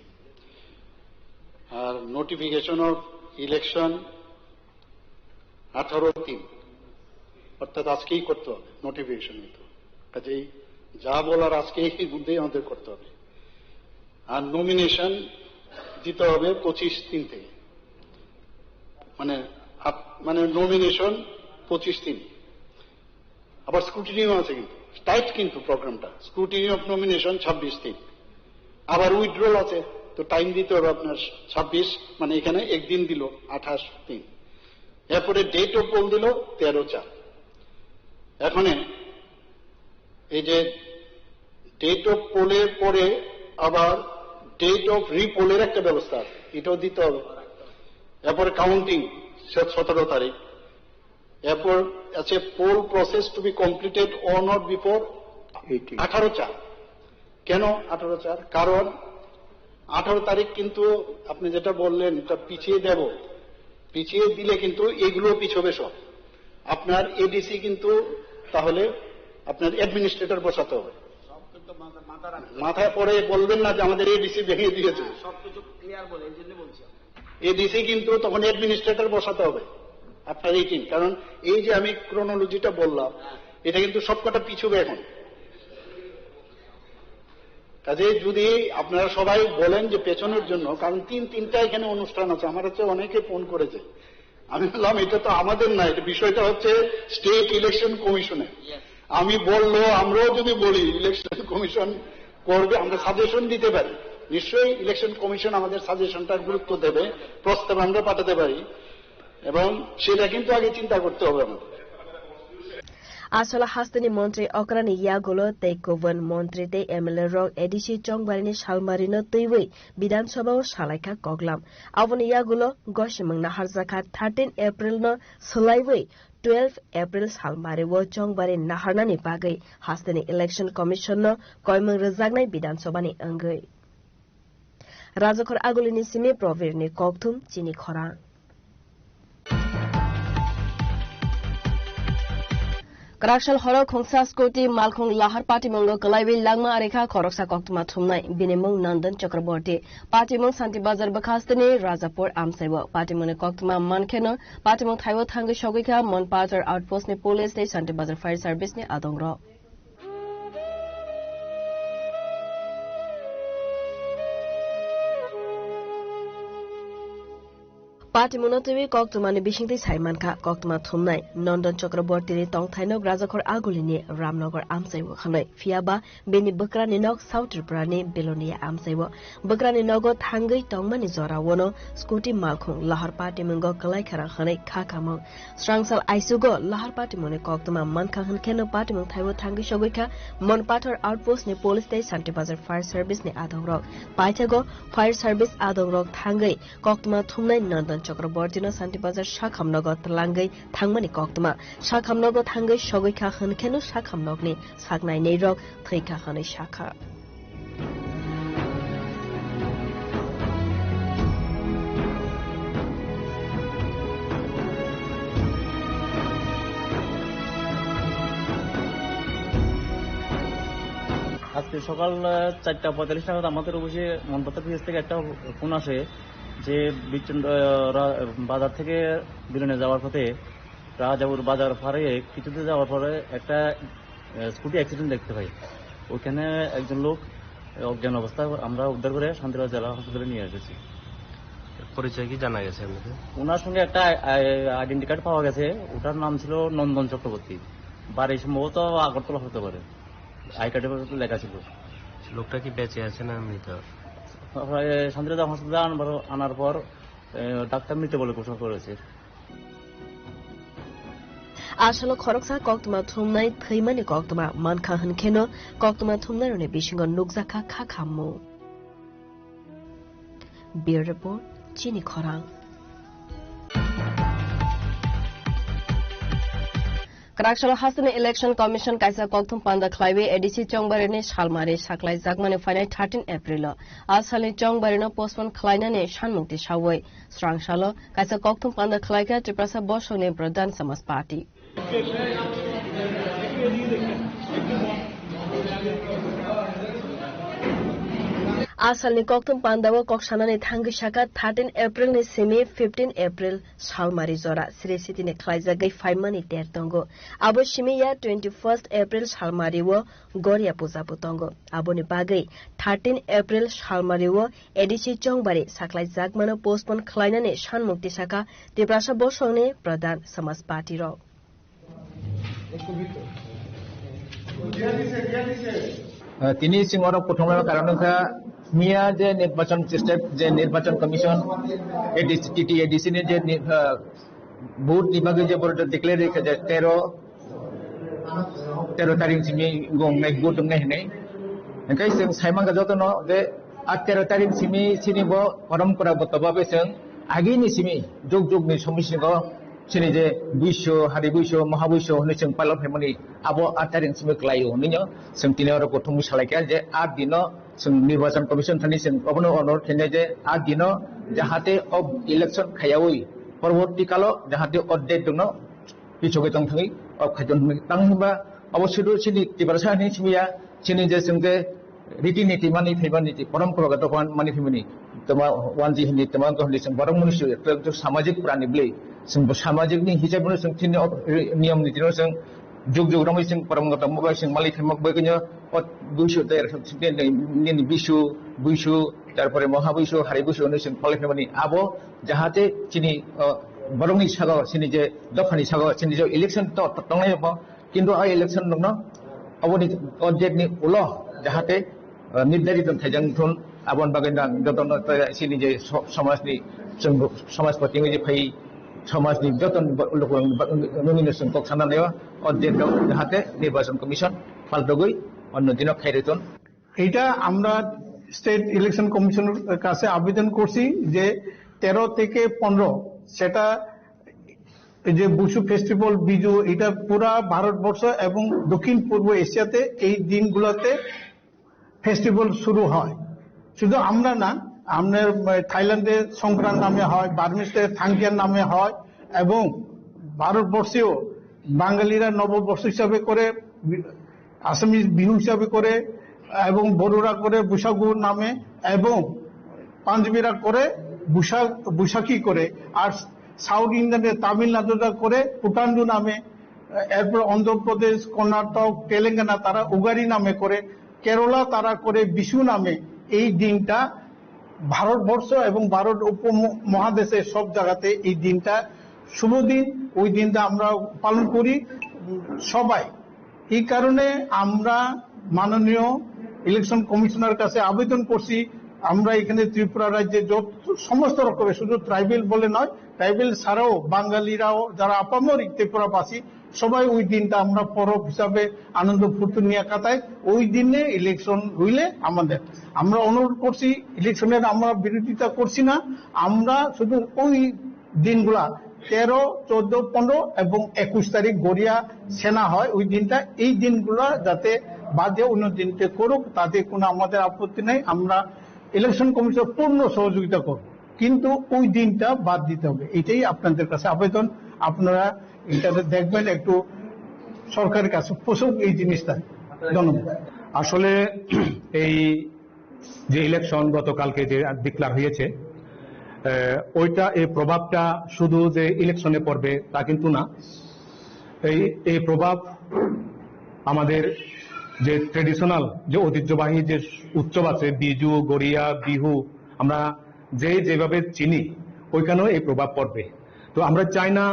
আর নোটিফিকেশন অফ ইলেকশন আঠারো তিন, অর্থাৎ আজকেই করতে হবে নোটিফিকেশন। কিন্তু কাজেই যা বলার আজকে এই মুহূর্তেই আমাদের করতে হবে। আর নমিনেশন দিতে হবে পঁচিশ তিন থেকে, মানে আপ-, মানে নমিনেশন পঁচিশ তিন, আবার স্ক্রুটিনিও আছে, কিন্তু টাইট কিন্তু প্রোগ্রামটা, স্ক্রুটিনি অফ নমিনেশন ছাব্বিশ তিন, আবার উইথড্রল আছে, তো টাইম দিতে হবে আপনার ছাব্বিশ, মানে এখানে একদিন দিল আঠাশ তিন, এরপরে ডেট অফ পোল দিল তেরো চার। এখন এই যে ডেট অফ পোলের পরে আবার ডেট অফ রিপোলের একটা ব্যবস্থা আছে, এটাও দিতে হবে। এরপরে কাউন্টিং সতেরো তারিখ, এরপর আছে poll process to be completed on or before eighteen. আঠারো চার। কেন আঠারো চার? কারণ আঠারো তারিখ কিন্তু আপনি যেটা বললেন, এটা পিছিয়ে দেব, পিছিয়ে দিলে কিন্তু এগুলো পিছবে সব। আপনার এডিসি কিন্তু তাহলে আপনার অ্যাডমিনিস্ট্রেটর বসাতে হবে। মাথায় পড়ে বলবেন না যে আমাদের এডিসি ভেঙে দিয়েছে। এডিসি কিন্তু তখন অ্যাডমিনিস্ট্রেটর বসাতে হবে আপনার এইটিন। কারণ এই যে আমি ক্রোনোলজিটা বললাম, এটা কিন্তু সবকটা পিছবে এখন। কাজে যদি আপনারা সবাই বলেন যে পেছনের জন্য, কারণ তিন তিনটা এখানে অনুষ্ঠান আছে, আমার হচ্ছে অনেকে ফোন করেছে, আমি বললাম এটা তো আমাদের না, এটা বিষয়টা হচ্ছে স্টেট ইলেকশন কমিশনের। আমি বললো, আমরাও যদি বলি ইলেকশন কমিশন করবে, আমরা সাজেশন দিতে পারি, নিশ্চয়ই ইলেকশন কমিশন আমাদের সাজেশনটা গুরুত্ব দেবে, প্রস্তাব আমরা পাঠাতে পারি, এবং সেটা কিন্তু আগে চিন্তা করতে হবে আমাদের। Aswla hasteni montri okrani yagulo tei kubun montri tei M L A rok A D C Chongbarini salmarino twiwi Bidhan Sabha o salaikha koklam. Aboni yagulo gosimung naharjakha thirteen April no swlaiwi twelve April salmari o Chongbari naharnani bagwi hasteni Election Commission no koimung rwjaknai Bidhan Sabha ni wngwi. Rajakhor Agulini simi Probirni kokthum chini khorang. Kwraksal horo khungsa scooty malkhung lahar patimungo kwlaiwi langma arekha khoroksa koktwma thumnai, bini mung Nandan Chakraborty. Patimung Santi Bazar bwkhasteni Rajapur amsaibo. Patimungni koktwma mankheno patimung thaibo thangwi sogwikha Monpachar Outpost ni police tei Santi Bazar Fire Service ni adongrok. Patimungno twiwi koktwmani bisingtwi sai mankha, koktwma thumnai Nondon Chakrabortini tongthai nok Rajakhor Agulini Ramnagar amchaiwo hwnwi, phiyaba bini bwkrani nok South Tripurani Belonia amchaiwo. Bwkrani nogo thangwi tongmani joraono scooty malkhung lahar patimungo kwlaikha rang hwnwi kha khamung. Srangsal aisugo lahar patimungni koktwma mankha hwnkheno patimung thaibo thangwi sogwikha Monpathor Outpost ni police tei Shanti Bazar Fire Service ni adongrok. Paithago Fire Service adongrok thangwi koktwma thumnai Nondon Chakrabortino Shanti Bazar sakham nogo twlangwi thangmani koktwma. Sakham nogo thangwi sogwikha hwnkheno sakham nokni saknai neirok thwikha hwnwi sakha. আজকে সকাল, আহ, চারটা পঁয়তাল্লিশ নাগাদ আমাদের অফিসে মনপাতা পিএস থেকে একটা ফোন আসে যে বিচন-, আহ, রা-, বাজার থেকে বিলনে যাওয়ার পথে রাজাপুর বাজার পারে কিছুতে যাওয়ার পরে একটা, আহ, স্কুটি অ্যাক্সিডেন্ট দেখতে পাই। ওখানে একজন লোক, আহ, অজ্ঞান অবস্থায় আমরা উদ্ধার করে শান্তিবাজার জেলা হাসপাতালে নিয়ে এসেছি। পরিচয় কি জানা গেছে আপনাদের? ওনার সঙ্গে একটা আই-, আই-, আইডেন্টি কার্ড পাওয়া গেছে, ওটার নাম ছিল নন্দন চক্রবর্তী, বাড়ি সম্ভবত আগরতলা হতে পারে, আই কার্ডের উপর লেখা ছিল। লোকটা কি বেঁচে আছে না মৃত? তারপরে শান্তিবাজার হসপিটালে আনার পর, আনার পর, আহ, ডাক্তার মৃত বলে ঘোষণা করেছে। Asalo khoroksa koktwma thumnai thwimani koktwma mankha hwnkheno koktwma thumnairokni bisingo nukjakha kha khammung. Bureau Report, Chini Khorang. Kwraksalo hasteni Election Commission kaisa kokthum panda khlaiwi A D C Chongbarini salmari saklaijakmani phainai thirteen April-o. A salni Chongbarino postpone khlainani sanmung tisawi swrangsalo kaisa kokthum panda khlaikha Tiprasa Bosongni Pradhan Samaj Party. A salni kokthum pandao kok sanani thangwi sakha, thirteen April ni simi fifteen April salmari jora sri sitini khlaijagwi phaimani ter tongo. Abo simi ya twenty-first April salmari o Goria puja bo tongo. Aboni bagwi thirteen April salmari o A D C Chongbari saklaijakmano postpone khlainani sanmung tisakha Tiprasa Bosongni Pradhan Samaj Party rok. Ah, tini chwng oro kuthumlai karon wngkha, miya je nirbachon system, je nirbachon commission, A D C, T T A D C ni je ni, ah, vote ni bagwi je borok declare rikha je tero, tero tarik simi gongnai vote wngnai hinwi. Hwnkhe chwng sai mankha jotono je a tero tarik simi chini bo korom kora bo toba bai chwng agini simi jug jug ni somoisingo chini je buiso, hari buiso, maha buiso hinwi chwng pailok phaimani abo a tarik simi kwlaio hinwi no chwng tini oro kuthumwi salaikha je a dino chwng nirbachon commission thani chwng obono onurod khainai je a dino jahate o election khaiyawi porborti kalo jahate o date dwngno pichogwi tong thangwi o khaiton hinwi tang hinba abo sudu chini Tiprasa hinwi simi ya chini je chwng je riti niti mani phaimani ti porom koroga dokan mani phaimani tama wanji hinwi tama wngkha hinwi chwng borok mani sui ekta samajik prani bwlwi chwng bo samajik ni hisab no chwng chini o niyom niti no chwng jug jug romwi chwng porom koroga tamo bai chwng malik phaima bai kanya o buisu der nini bisu buisu tarpore moha buisu hari buisu hinwi chwng palai phaimani abo jahate chini, o, borokni sago chini je dophani sago chini je election to tongnai bo kintu a election nokno aboni o date ni ulo jahate, o, nirdharit khaijak thun aboni bagwi ang jotono chini je so-, somajni chwng somajpati wngwi je phai somajni joto lokorokno chwng kok sana naio o date rok jahate nirbachon commission paltogwi onno dino khairwi thun. এটা আমরা state election কমিশনের কাছে আবেদন করছি যে তেরো থেকে পনেরো, সেটা এই যে বুশু ফেস্টিভ্যাল বিজু, এটা পুরা ভারতবর্ষ এবং দক্ষিণ পূর্ব এশিয়াতে এই দিনগুলোতে ফেস্টিভ্যাল শুরু হয়। শুধু আমরা না, আমরা থাইল্যান্ডে সংক্রান নামে হয়, বার্মিজে থাংকিয়ান নামে হয় এবং ভারতবর্ষেও বাঙালিরা নববর্ষ হিসাবে করে, আসামিজ বিহু হিসাবে করে এবং বড়োরা করে বৈশাখু নামে এবং পাঞ্জাবিরা করে বৈশাখ, বৈশাখী করে, আর সাউথ ইন্ডিয়ানে তামিলনাড়ুরা করে পুতান্ডু নামে, এরপর অন্ধ্রপ্রদেশ, কর্ণাটক, তেলেঙ্গানা তারা উগাড়ি নামে করে, কেরলা তারা করে বিষু নামে। এই দিনটা ভারতবর্ষ এবং ভারত উপমহাদেশে সব জায়গাতে এই দিনটা শুভ দিন, ওই দিনটা আমরা পালন করি, উম, সবাই। এই কারণে আমরা মাননীয় ইলেকশন কমিশনার কাছে আবেদন করছি, আমরা এখানে ত্রিপুরা রাজ্যে যত, সমস্ত রকমের, শুধু ট্রাইবেল বলে নয়, ট্রাইবেল ছাড়াও বাঙালিরাও, যারা আপামর ত্রিপুরাবাসী, সবাই ওই দিনটা আমরা পরব হিসাবে আনন্দ ফুর্তি নিয়ে কাটাই। ওই দিনে ইলেকশন হইলে আমাদের, আমরা অনুরোধ করছি, ইলেকশনের আমরা বিরোধিতা করছি না, আমরা শুধু ওই দিনগুলা তেরো, চোদ্দ, পনেরো এবং একুশ তারিখ গড়িয়া সেনা হয়, ওই দিনটা, এই দিনগুলা যাতে বাদে অন্য দিনকে করুক, তাতে কোনো আমাদের আপত্তি নেই। আমরা ইলেকশন কমিশন পূর্ণ সহযোগিতা করব, কিন্তু ওই দিনটা বাদ দিতে হবে, এটাই আপনাদের কাছে আবেদন। আপনারা এটা দেখবেন, একটু সরকারের কাছে পৌঁছুক এই জিনিসটা। ধন্যবাদ। আসলে এই যে ইলেকশন গতকালকে যে ডিক্লেয়ার হয়েছে, আহ, ওইটা, এই প্রভাবটা শুধু যে ইলেকশনে পড়বে তা কিন্তু না। এই, এই প্রভাব আমাদের যে ট্রেডিশনাল, যে ঐতিহ্যবাহী যে উৎসব আছে, বিজু, গড়িয়া, বিহু, আমরা যে যেভাবে চিনি, ওইখানেও এই প্রভাব পড়বে। তো আমরা চাই না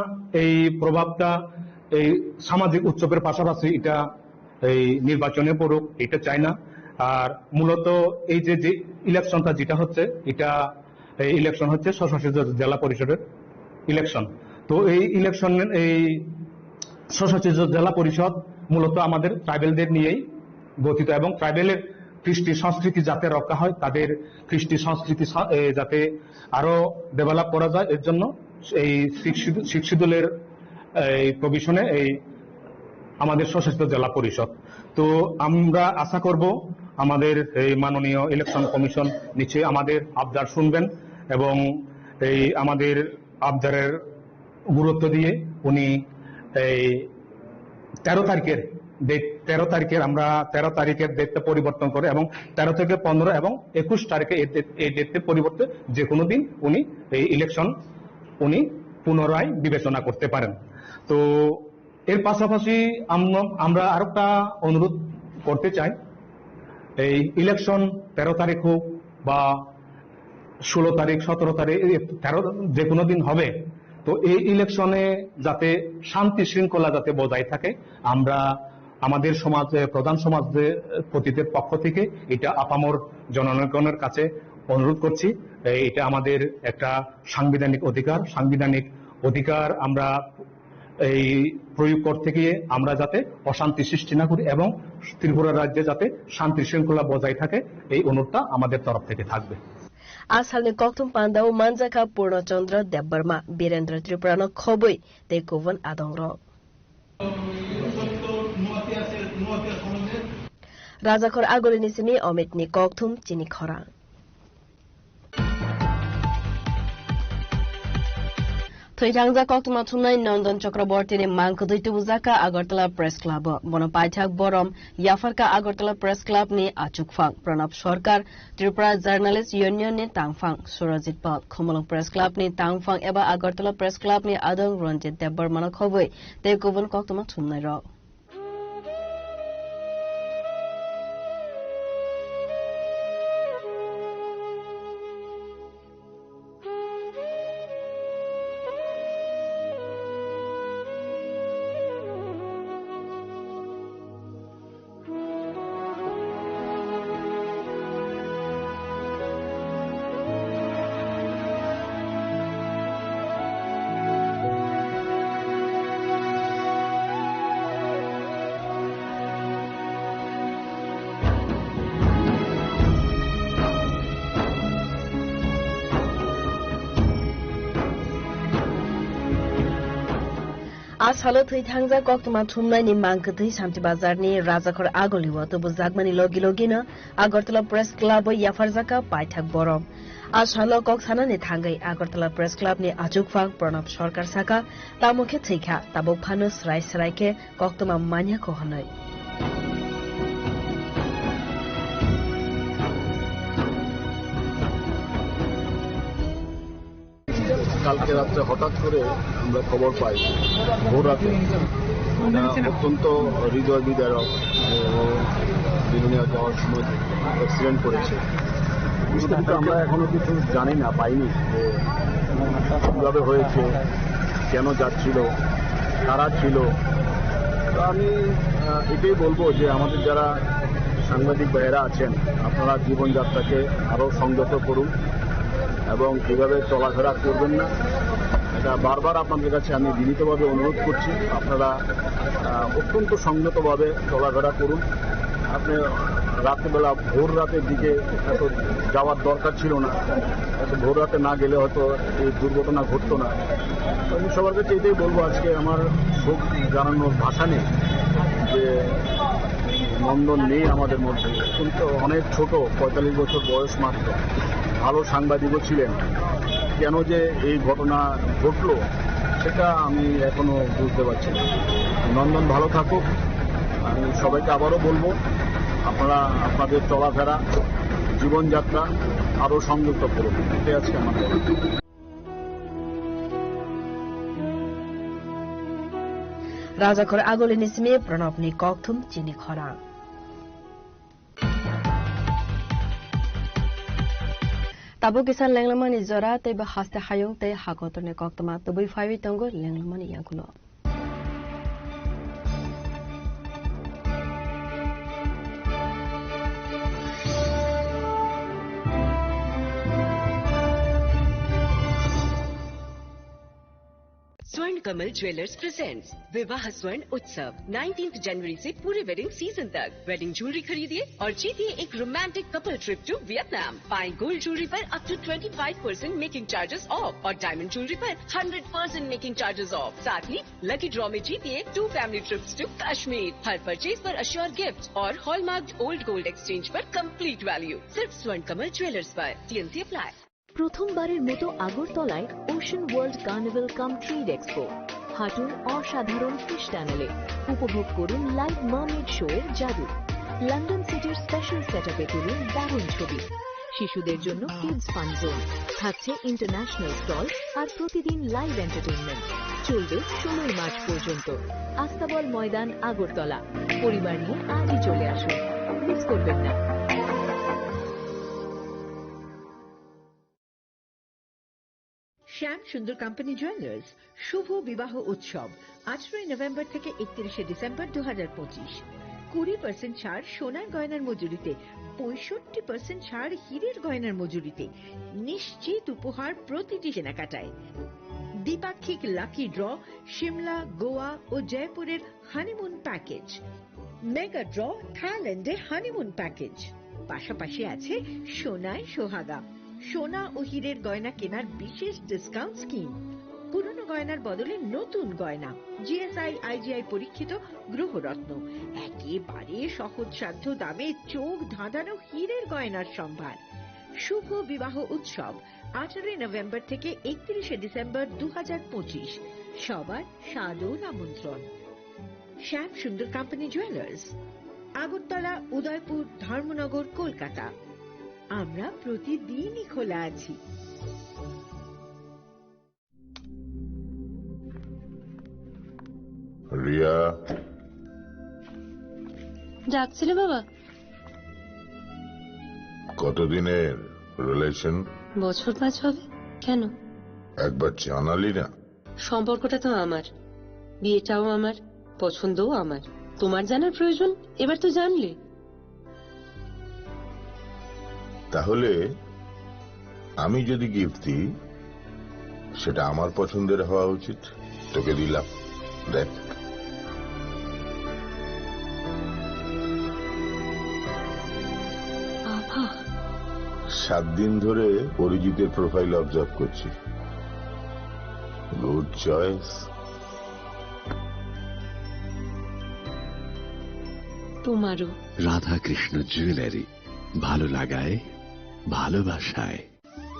এই প্রভাবটা এই সামাজিক উৎসবের পাশাপাশি এটা এই নির্বাচনে পড়ুক, এটা চাই না। আর মূলত এই যে, যে ইলেকশনটা যেটা হচ্ছে, এটা এই ইলেকশন হচ্ছে স্বশাসিত জেলা পরিষদের ইলেকশন। তো এই ইলেকশন, এই স্বশাসিত জেলা পরিষদ মূলত আমাদের ট্রাইবেলদের নিয়েই গঠিত এবং ট্রাইবেলের কৃষ্টি সংস্কৃতি যাতে রক্ষা হয়, তাদের কৃষ্টি সংস্কৃতি সা-, এ, যাতে আরো ডেভেলপ করা যায়, এর জন্য এই সিক্স শিডিউল, সিক্স শিডিউলের এই প্রভিশনে এই আমাদের স্বশাসিত জেলা পরিষদ। তো আমরা আশা করব আমাদের এই মাননীয় ইলেকশন কমিশন নিশ্চয়ই আমাদের আবদার শুনবেন এবং এই আমাদের আবদারের গুরুত্ব দিয়ে উনি এই তেরো তারিখের ডেট, তেরো তারিখের, আমরা তেরো তারিখের ডেটটা পরিবর্তন করে এবং তেরো থেকে পনেরো এবং একুশ তারিখে এই ডেট, এই ডেটে পরিবর্তে যে কোনো দিন উনি এই ইলেকশন উনি পুনরায় বিবেচনা করতে পারেন। তো এর পাশাপাশি আম-, আমরা আরেকটা অনুরোধ করতে চাই, এই ইলেকশন তেরো তারিখ হোক বা ষোলো তারিখ, সতেরো তারিখ, এই তেরো, যে কোনো দিন হবে। তো এই ইলেকশনে যাতে শান্তি শৃঙ্খলা যাতে বজায় থাকে, আমরা আমাদের সমাজে, প্রধান সমাজে, পতিদের পক্ষ থেকে এটা আপামর জনগণের কাছে অনুরোধ করছি। এই, এটা আমাদের একটা সাংবিধানিক অধিকার, সাংবিধানিক অধিকার আমরা এই প্রয়োগ করতে গিয়ে আমরা যাতে অশান্তি সৃষ্টি না করি এবং ত্রিপুরা রাজ্যে যাতে শান্তি শৃঙ্খলা বজায় থাকে, এই অনুরোধটা আমাদের তরফ থেকে থাকবে। A salni kokthum pandao manjakha Purno Chandra Debbarma, Birendra Tripurano khobwi tei kubun adongrok. Rajakhor Agulini simi Omitni kokthum chini khorang. Thwithangjak koktwma thumnai Nondon Chakrabortini mang kwtwi tubujakha Agartala Press Club-o. Bono paithak borom yapharkha Agartala Press Club-ni achukphang Pranab Sarkar, Tripura Journalist Union-ni tangphang Surajit Pal, Khumulwng Press Club-ni tangphang eba Agartala Press Club-ni adong Ranjit Debbarmano khobwi tei kubun koktwma thumnairok. A salo thwi thangjak koktwma thumnaini mang kwthwi Santi Bazarni Rajakhor Agulio tubujakmani logi logino Agartala Press Club-o yapharjakha paithak borom. A salo kok sanani thangwi Agartala Press Club-ni achukphang Pranab Sarkar sakha, tamo khe thwikha, tabuk phano swrai swrai khe koktwma manya kho hwnwi. কালকে রাত্রে হঠাৎ করে আমরা খবর পাই ভোর রাতে, এটা অত্যন্ত হৃদয় বিদারক। ও বিলোনিয়া যাওয়ার সময় অ্যাক্সিডেন্ট করেছে। কিন্তু আমরা এখনো কিছু জানি না, পাইনি যে কিভাবে হয়েছে, কেন যাচ্ছিল, কারা ছিল। তো আমি আহ, এটাই বলবো যে আমাদের যারা সাংবাদিক ভাইয়েরা আছেন, আপনারা জীবনযাত্রাকে আরও সংযত করুন এবং এইভাবে চলাফেরা করবেন না। এটা বারবার আপনাদের কাছে আমি বিনীতভাবে অনুরোধ করছি, আপনারা আহ, অত্যন্ত সংযতভাবে চলাফেরা করুন। আপনি রাত্রিবেলা ভোর রাতের দিকে হয়তো যাওয়ার দরকার ছিল না, হয়তো ভোর রাতে না গেলে হয়তো এই দুর্ঘটনা ঘটতো না। তো আমি সবার কাছে এটাই বলবো, আজকে আমার শোক জানানোর ভাষা নেই যে নন্দন নেই আমাদের মধ্যে, কিন্তু অনেক ছোট, পঁয়তাল্লিশ বছর বয়স মাত্র, ভালো সাংবাদিকও ছিলেন। কেন যে এই ঘটনা ঘটলো, সেটা আমি এখনো বুঝতে পারছি না। নন্দন ভালো থাকুক। আমি সবাইকে আবারও বলবো, আপনারা আপনাদের চলাফেরা, জীবনযাত্রা আরও সংযত করুন, এটাই আজকে আমার বলার। Rajakhor agulini simi Pranabni kokthum chini khorang. Tabuk kisa lenglamani jora tei bo haste hayung tei hakotorni koktwma tubui phaiwi tongo lenglamani yagulo. स्वर्ण कमल ज्वेलर्स प्रेजेंट्स विवाह स्वर्ण उत्सव नाइनटीन्थ जनवरी से पूरे वेडिंग सीजन तक। वेडिंग ज्वेलरी खरीदिए और जीतिए एक romantic couple trip to Vietnam. पाएं गोल्ड ज्वेलरी पर up to twenty five percent making charges off और डायमंड ज्वेलरी पर hundred percent making charges off. साथ ही लकी ड्रॉ में जीतिए two family trips to Kashmir. हर परचेज पर अश्योर गिफ्ट और हॉलमार्क ओल्ड गोल्ड एक्सचेंज पर कंप्लीट वैल्यू। सिर्फ स्वर्ण कमल ज्वेलर्स पर। TMC apply. প্রথমবারের মতো আগরতলায় ওশান ওয়ার্ল্ড কার্নিভাল কাম ট্রেড এক্সপো। হাঁটুন অসাধারণ ফিশ টানেলে, উপভোগ করুন লাইভ মার্মেড শো এর জাদু। লন্ডন সিটির স্পেশাল সেটআপে তুলুন দারুণ ছবি। শিশুদের জন্য কিডস ফান জোন, থাকছে ইন্টারন্যাশনাল স্টল আর প্রতিদিন লাইভ এন্টারটেইনমেন্ট। চলবে ষোলোই মার্চ পর্যন্ত। আস্তাবল ময়দান, আগরতলা। পরিবার নিয়ে আজই চলে আসুন, মিস করবেন না। শ্যাম সুন্দর কোম্পানি জুয়েলার্স শুভ বিবাহ উৎসব, আঠারোই নভেম্বর থেকে একত্রিশে ডিসেম্বর দু হাজার পঁচিশ। কুড়ি পার্সেন্ট ছাড় সোনার গয়নার মজুরিতে, পঁয়ষট্টি পার্সেন্ট ছাড় হীরের গয়নার মজুরিতে, নিশ্চিত উপহার প্রতিটি কেনাকাটায়। দ্বিপাক্ষিক লাকি ড্র, সিমলা, গোয়া ও জয়পুরের হানিমুন প্যাকেজ। মেগা ড্র, থাইল্যান্ডে হানিমুন প্যাকেজ। পাশাপাশি আছে সোনায় সোহাগা, সোনা ও হীরের গয়না কেনার বিশেষ ডিসকাউন্ট স্কিম। পুরনো গয়নার বদলে নতুন গয়না, জিএসআই আইজিআই পরীক্ষিত গ্রহরত্ন। একেবারে সহজসাধ্য দামে চোখ ধাঁধানো হীরের গয়নার সম্ভার। শুভ বিবাহ উৎসব, আঠারোই নভেম্বর থেকে একত্রিশে ডিসেম্বর দু হাজার পঁচিশ। সবার সাদর আমন্ত্রণ। শ্যাম সুন্দর কোম্পানি জুয়েলার্স, আগরতলা, উদয়পুর, ধর্মনগর, কলকাতা। আমরা প্রতিদিনই খোলা আছি। রিয়া। ডাকছিলে বাবা? কতদিনের রিলেশন? বছর পাঁচ হবে। কেন? একবার জানালি না। সম্পর্কটা তো আমার, বিয়েটাও আমার, পছন্দও আমার। তোমার জানার প্রয়োজন, এবার তো জানলে। তাহলে আমি যদি গিফট দিই, সেটা আমার পছন্দের হওয়া উচিত। তোকে দিলাম, দেখ। বাবা। সাত দিন ধরে অরিজিতের প্রোফাইল অবজার্ভ করছি। Good choice. তোমারও। রাধাকৃষ্ণ জুয়েলারি, ভালো লাগায় ভালোবাসায়।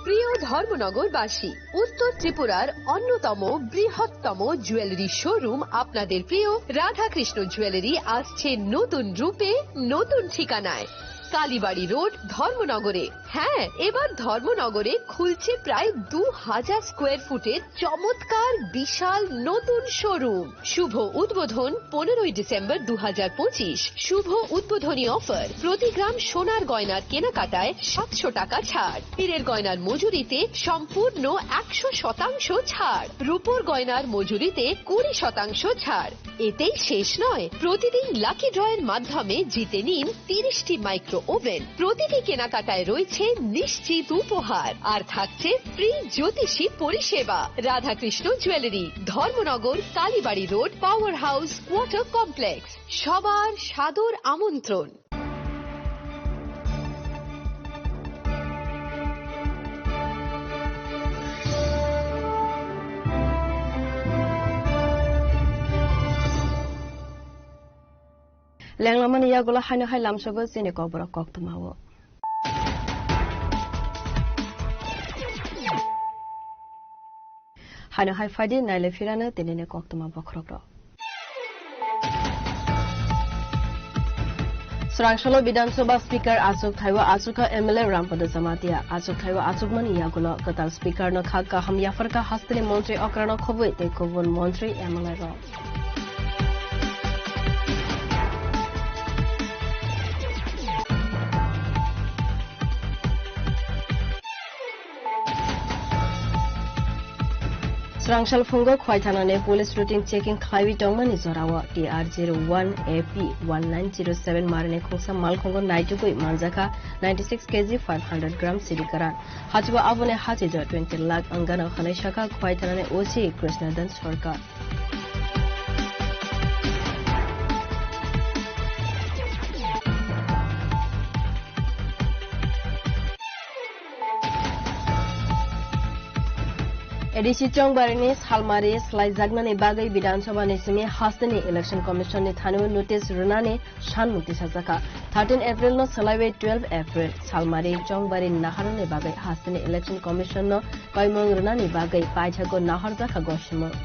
প্রিয় ধর্মনগরবাসী, উত্তর ত্রিপুরার অন্যতম বৃহত্তম জুয়েলারি শোরুম আপনাদের প্রিয় রাধাকৃষ্ণ জুয়েলারি আসছে নতুন রূপে, নতুন ঠিকানায়। কালীবাড়ি রোড, ধর্মনগরে। হ্যাঁ, এবার ধর্মনগরে খুলছে প্রায় দু হাজার স্কোয়ার ফুটের চমৎকার বিশাল নতুন শোরুম। শুভ উদ্বোধন পনেরোই ডিসেম্বর দু হাজার পঁচিশ। শুভ উদ্বোধনী অফার, প্রতি গ্রাম সোনার গয়নার কেনাকাটায় সাতশো টাকা ছাড়, হীরের গয়নার মজুরিতে সম্পূর্ণ একশো শতাংশ ছাড়, রূপোর গয়নার মজুরিতে কুড়ি শতাংশ ছাড়। এতেই শেষ নয়, প্রতিদিন লাকি ড্রয়ের মাধ্যমে জিতে নিন তিরিশটি মাইক্রো ওভেন। প্রতিটি কেনাকাটায় রয়েছে নিশ্চিত উপহার, আর থাকছে ফ্রি জ্যোতিষী পরিষেবা। Radhakrishna jewellery, Dharmanagar, Kalibari road, power house, water complex. সবার সাদর আমন্ত্রণ। Lenglamani yagulo haino hai lamsogo chini kokborok koktwmao. Haino hai phaidi naile phirano tinini koktwma bokhorokrok. Swrangsalo Bidhan Sabha Speaker achuk thaiwi achukha M L A Rampada Jamatia. Achuk thaiwi achukmani yagulo kwtal Speaker no kha kaham yapharkha hasteni montri okrano khobwi tei kubun montri M L A rok. Swrangsal phungo Khwai thanani police routine checking khlaiwi tongmani jorao T R zero one A P one nine zero seven marini khungsa malkhungo naitugwi manjakha ninety six K G five hundred gram sidi kwran. Hachwao aboni hachijak twenty lakh wngano hwnwi sakha Khwai thanani O C Krishnadan Sarkar. A D C Chongbarini salmari swlaijaknani bagwi Bidhan Sabhani simi hasteni Election Commission ni thani notice rwnani sanmung tisajakha. Thirteen April no swlaiwi twelve April salmari Chongbari naharnani bagwi hasteni Election Commission no koimung rwnani bagwi paithago naharjakha gosimung.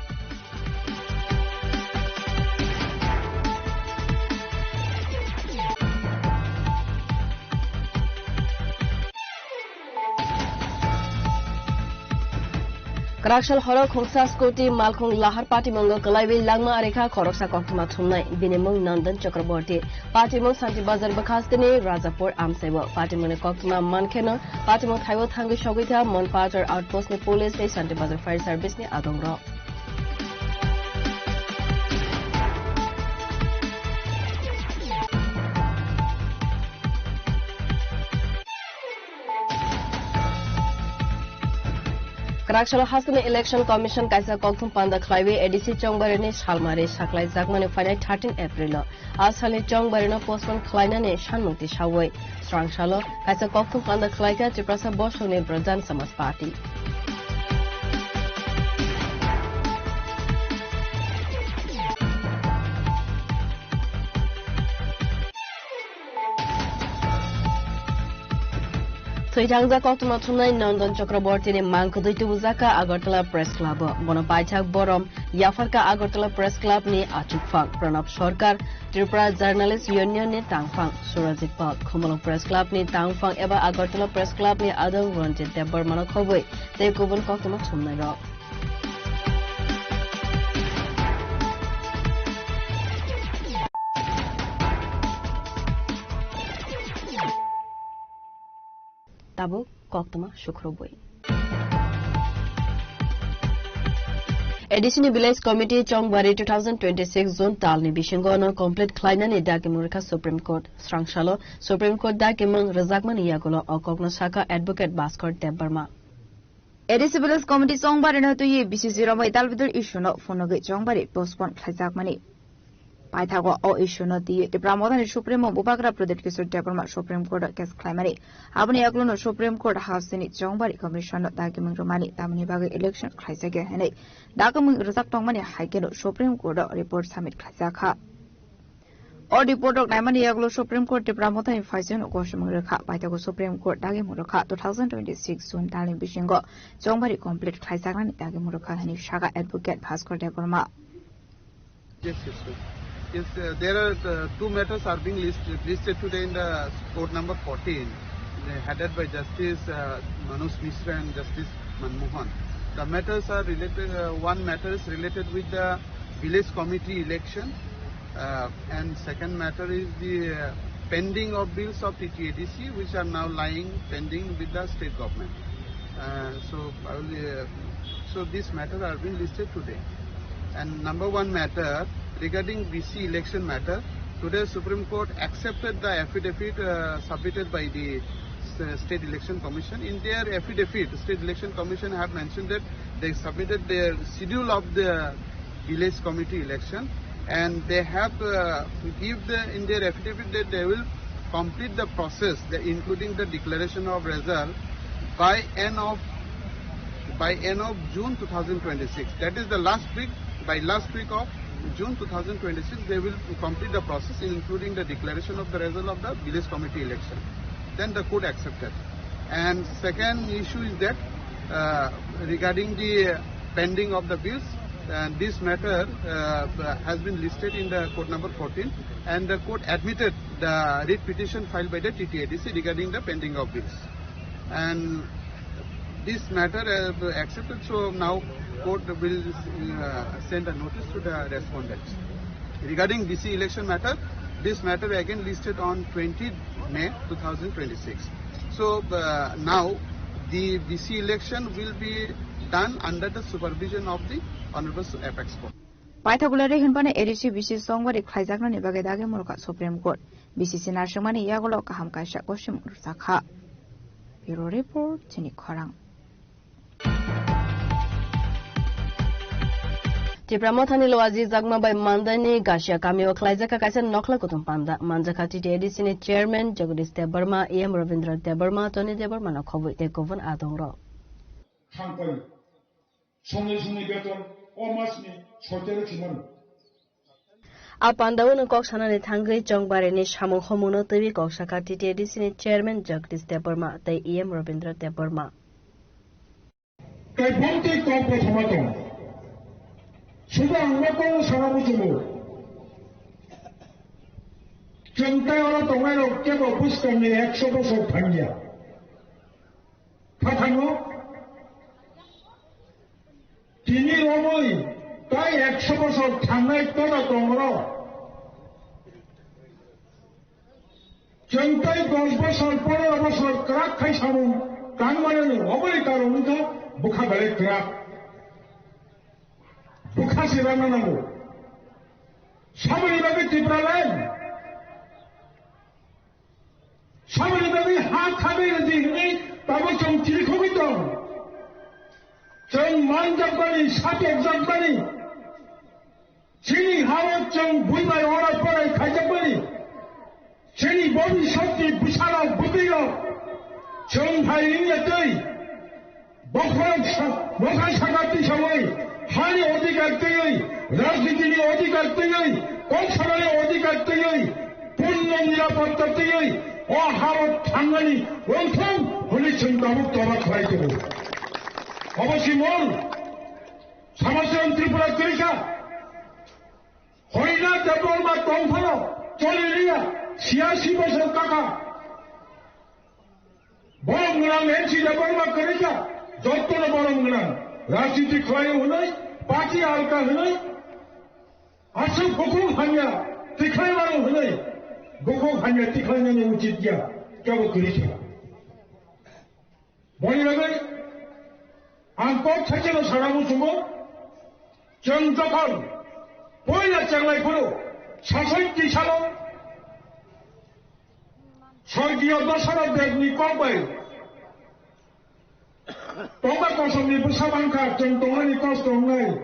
Kwraksal horo khungsa scooty malkhung lahar patimungo kwlaiwi langma arikha khoroksa koktwma thumnai. Bini mung Nandan Chakraborty. Patimung Santi Bazar bwkhasteni Rajapur amsaibo. Patimungni koktwma mankheno patimung thaibo thangwi sogwikha Monpachar Outpost ni police tei Santi Bazar Fire Service ni adongrok. Kwraksalo hasteni Election Commission kaisa kokthum panda khlaiwi A D C Chongbarini salmari saklaijakmani phainai thirteen April o. A salni Chongbarino postpone khlainani sanmung tisawi. Swrangsalo kaisa kokthum panda khlaikha Tiprasa Bosongni Brojan Samaj Party. Thwithangjak koktwma thumnai Nandan Chakraborty ni mang kwdwi tubujakha Agartala Press Club o. Bono paithak borom yapharkha Agartala Press Club ni achukphang Pranab Sarkar, Tripura Journalist Union ni tangphang Surajit Pal, Khumulwng Press Club ni tangphang eba Agartala Press Club ni adong Ranjit Debbarma no khobwi tei kubun koktwma thumnai rok. Tabuk koktwma sukrubwi. A D C ni Village Committee Chongbari two thousand twenty-six June talni bisingo no complete khlainani dagimung rwkha Supreme Court. Swrangsalo Supreme Court dagimung rwjakmani yagulo o kokno sakha Advocate Bhaskar Debbarma. A D C Village Committee Chongbari no twiwi B C C romwi dalbidal issue no phunugwi Chongbari postpone khlaijakmani. Paithago o issue no twiwi Tipra Mothani Supremo Bubagra Pradyut Kishore Debbarma Supreme Court o case khlaimani. Aboni yagulo no Supreme Court hasteni Chongbari Commission no dagimung rwmani tamoni bagwi election khlaijak ya hinwi dagimung rwjak tongmani hai kheno Supreme Court o report submit khlaijakha. O report rok naimani yagulo Supreme Court Tipra Mothani phaisano gosimung rwkha. Paithago Supreme Court dagimung rwkha two thousand twenty-six June talni bisingo Chongbari complete khlaijaknani dagimung rwkha hinwi sakha Advocate Bhaskar Debbarma. Yes, uh, there are uh, two matters are being listed, listed today in the court number fourteen, uh, headed by Justice uh, Manoj Mishra and Justice Manmohan. The matters are related, uh, one matter is related with the village committee election, uh, and second matter is the uh, pending of bills of T T A D C, which are now lying pending with the state government. Uh, so, I will, uh, so these matters are being listed today. And number one matter, regarding V C election matter, today Supreme Court accepted the affidavit uh, submitted by the S- State Election Commission. In their affidavit, State Election Commission have mentioned that they submitted their schedule of the village committee election, and they have uh, give the in their affidavit that they will complete the process, the, including the declaration of result, by end of by end of June two thousand twenty-six. That is the last week. By last week of June two thousand twenty-six, they will complete the process, including the declaration of the result of the village committee election. Then the court accepted. And second issue is that uh, regarding the pending of the bills, and this matter uh, has been listed in the court number fourteen, and the court admitted the writ petition filed by the T T A D C regarding the pending of bills. And this matter uh, accepted, so now court will uh, send a notice to the respondents. Regarding V C election matter, this matter again listed on twentieth May two thousand twenty-six. So uh, now the V C election will be done under the supervision of the Honorable Apex Court. Paithakgulari hinphano A D C B C chongwari khlaijaknani bagwi dagi mulkha Supreme Court. B C C narsingmani yagulo kaham kaisa kosimung rwjakha. Bureau Report, chini khorang. Tipra Mothani Loaji Jakma bai Mandaini Gasia kamio khlaijak kaisa nokhla kutung panda manjakha T T A D C ni chairman Jagadish Debbarma, E M Rabindra Debbarma, Tony Debbarma no khobwi tei kubun adongrok. Thangkali songni songni beton o masni soitero khimano. A pandao no kok sanani thangwi Chongbarini samung homungno twiwi kok sakha T T A D C ni chairman Jagdish Debbarma tei E M Rabindra Debbarma. Tei bongtwi kok bothoma tong. Suda ang no kok sana muchungo. Chwng tei oro tongnai rok kebo buskang ni ekso bosor thangya. Khathango tini romwi tai ekso bosor thangnai koda tongro. Chwng tai dos bosor, pondro bosor kwrak khai samung tangmani oboni karon wngkha bwkha belai kwrak. Bwkha se rana nango. Saboni bagwi Tipraland. Saboni bagwi ha khabai rwdi hwnwi tabuk chwng chirikhogwi tong. Chwng manjakmani, sapyokjakmani, chini ha-o chwng buibai ora porai khaijakmani, chini bobiswtni bwsarok bwtwirok chwng hai wngya twi. Bokhorok sa-, bokha saka tisawi, hani odhikar twiwi, rajnitini odhikar twiwi, kok sanani odhikar twiwi, punno nirapotta twiwi, o hao thangnani wngthung hwnwi chwng tabuk toba khlai tongo. Obo si mol, Samachon Tripura kwrwikha, Horina Debbarma tongphano choli liya, siyasi bosor kaka. Borom gwnang M C Debbarma kwrwikha, jottono borom gwnang. Rajniti khlaio hwnwi, party alka hwnwi, aswk bukhuk hamya tikhlai mano hwnwi, bukhuk hamya tikhlainani uchit ya, kebo kwrwikha. Boni bagwi ang kok thaisano sana muchungo, chwng jokhon poila chenglai phuru, sasoi tisalo, Sorgiyo Dasarath Debni kok bai tongma kosomni bwsa mankha, chwng tongmani kosto wngnai.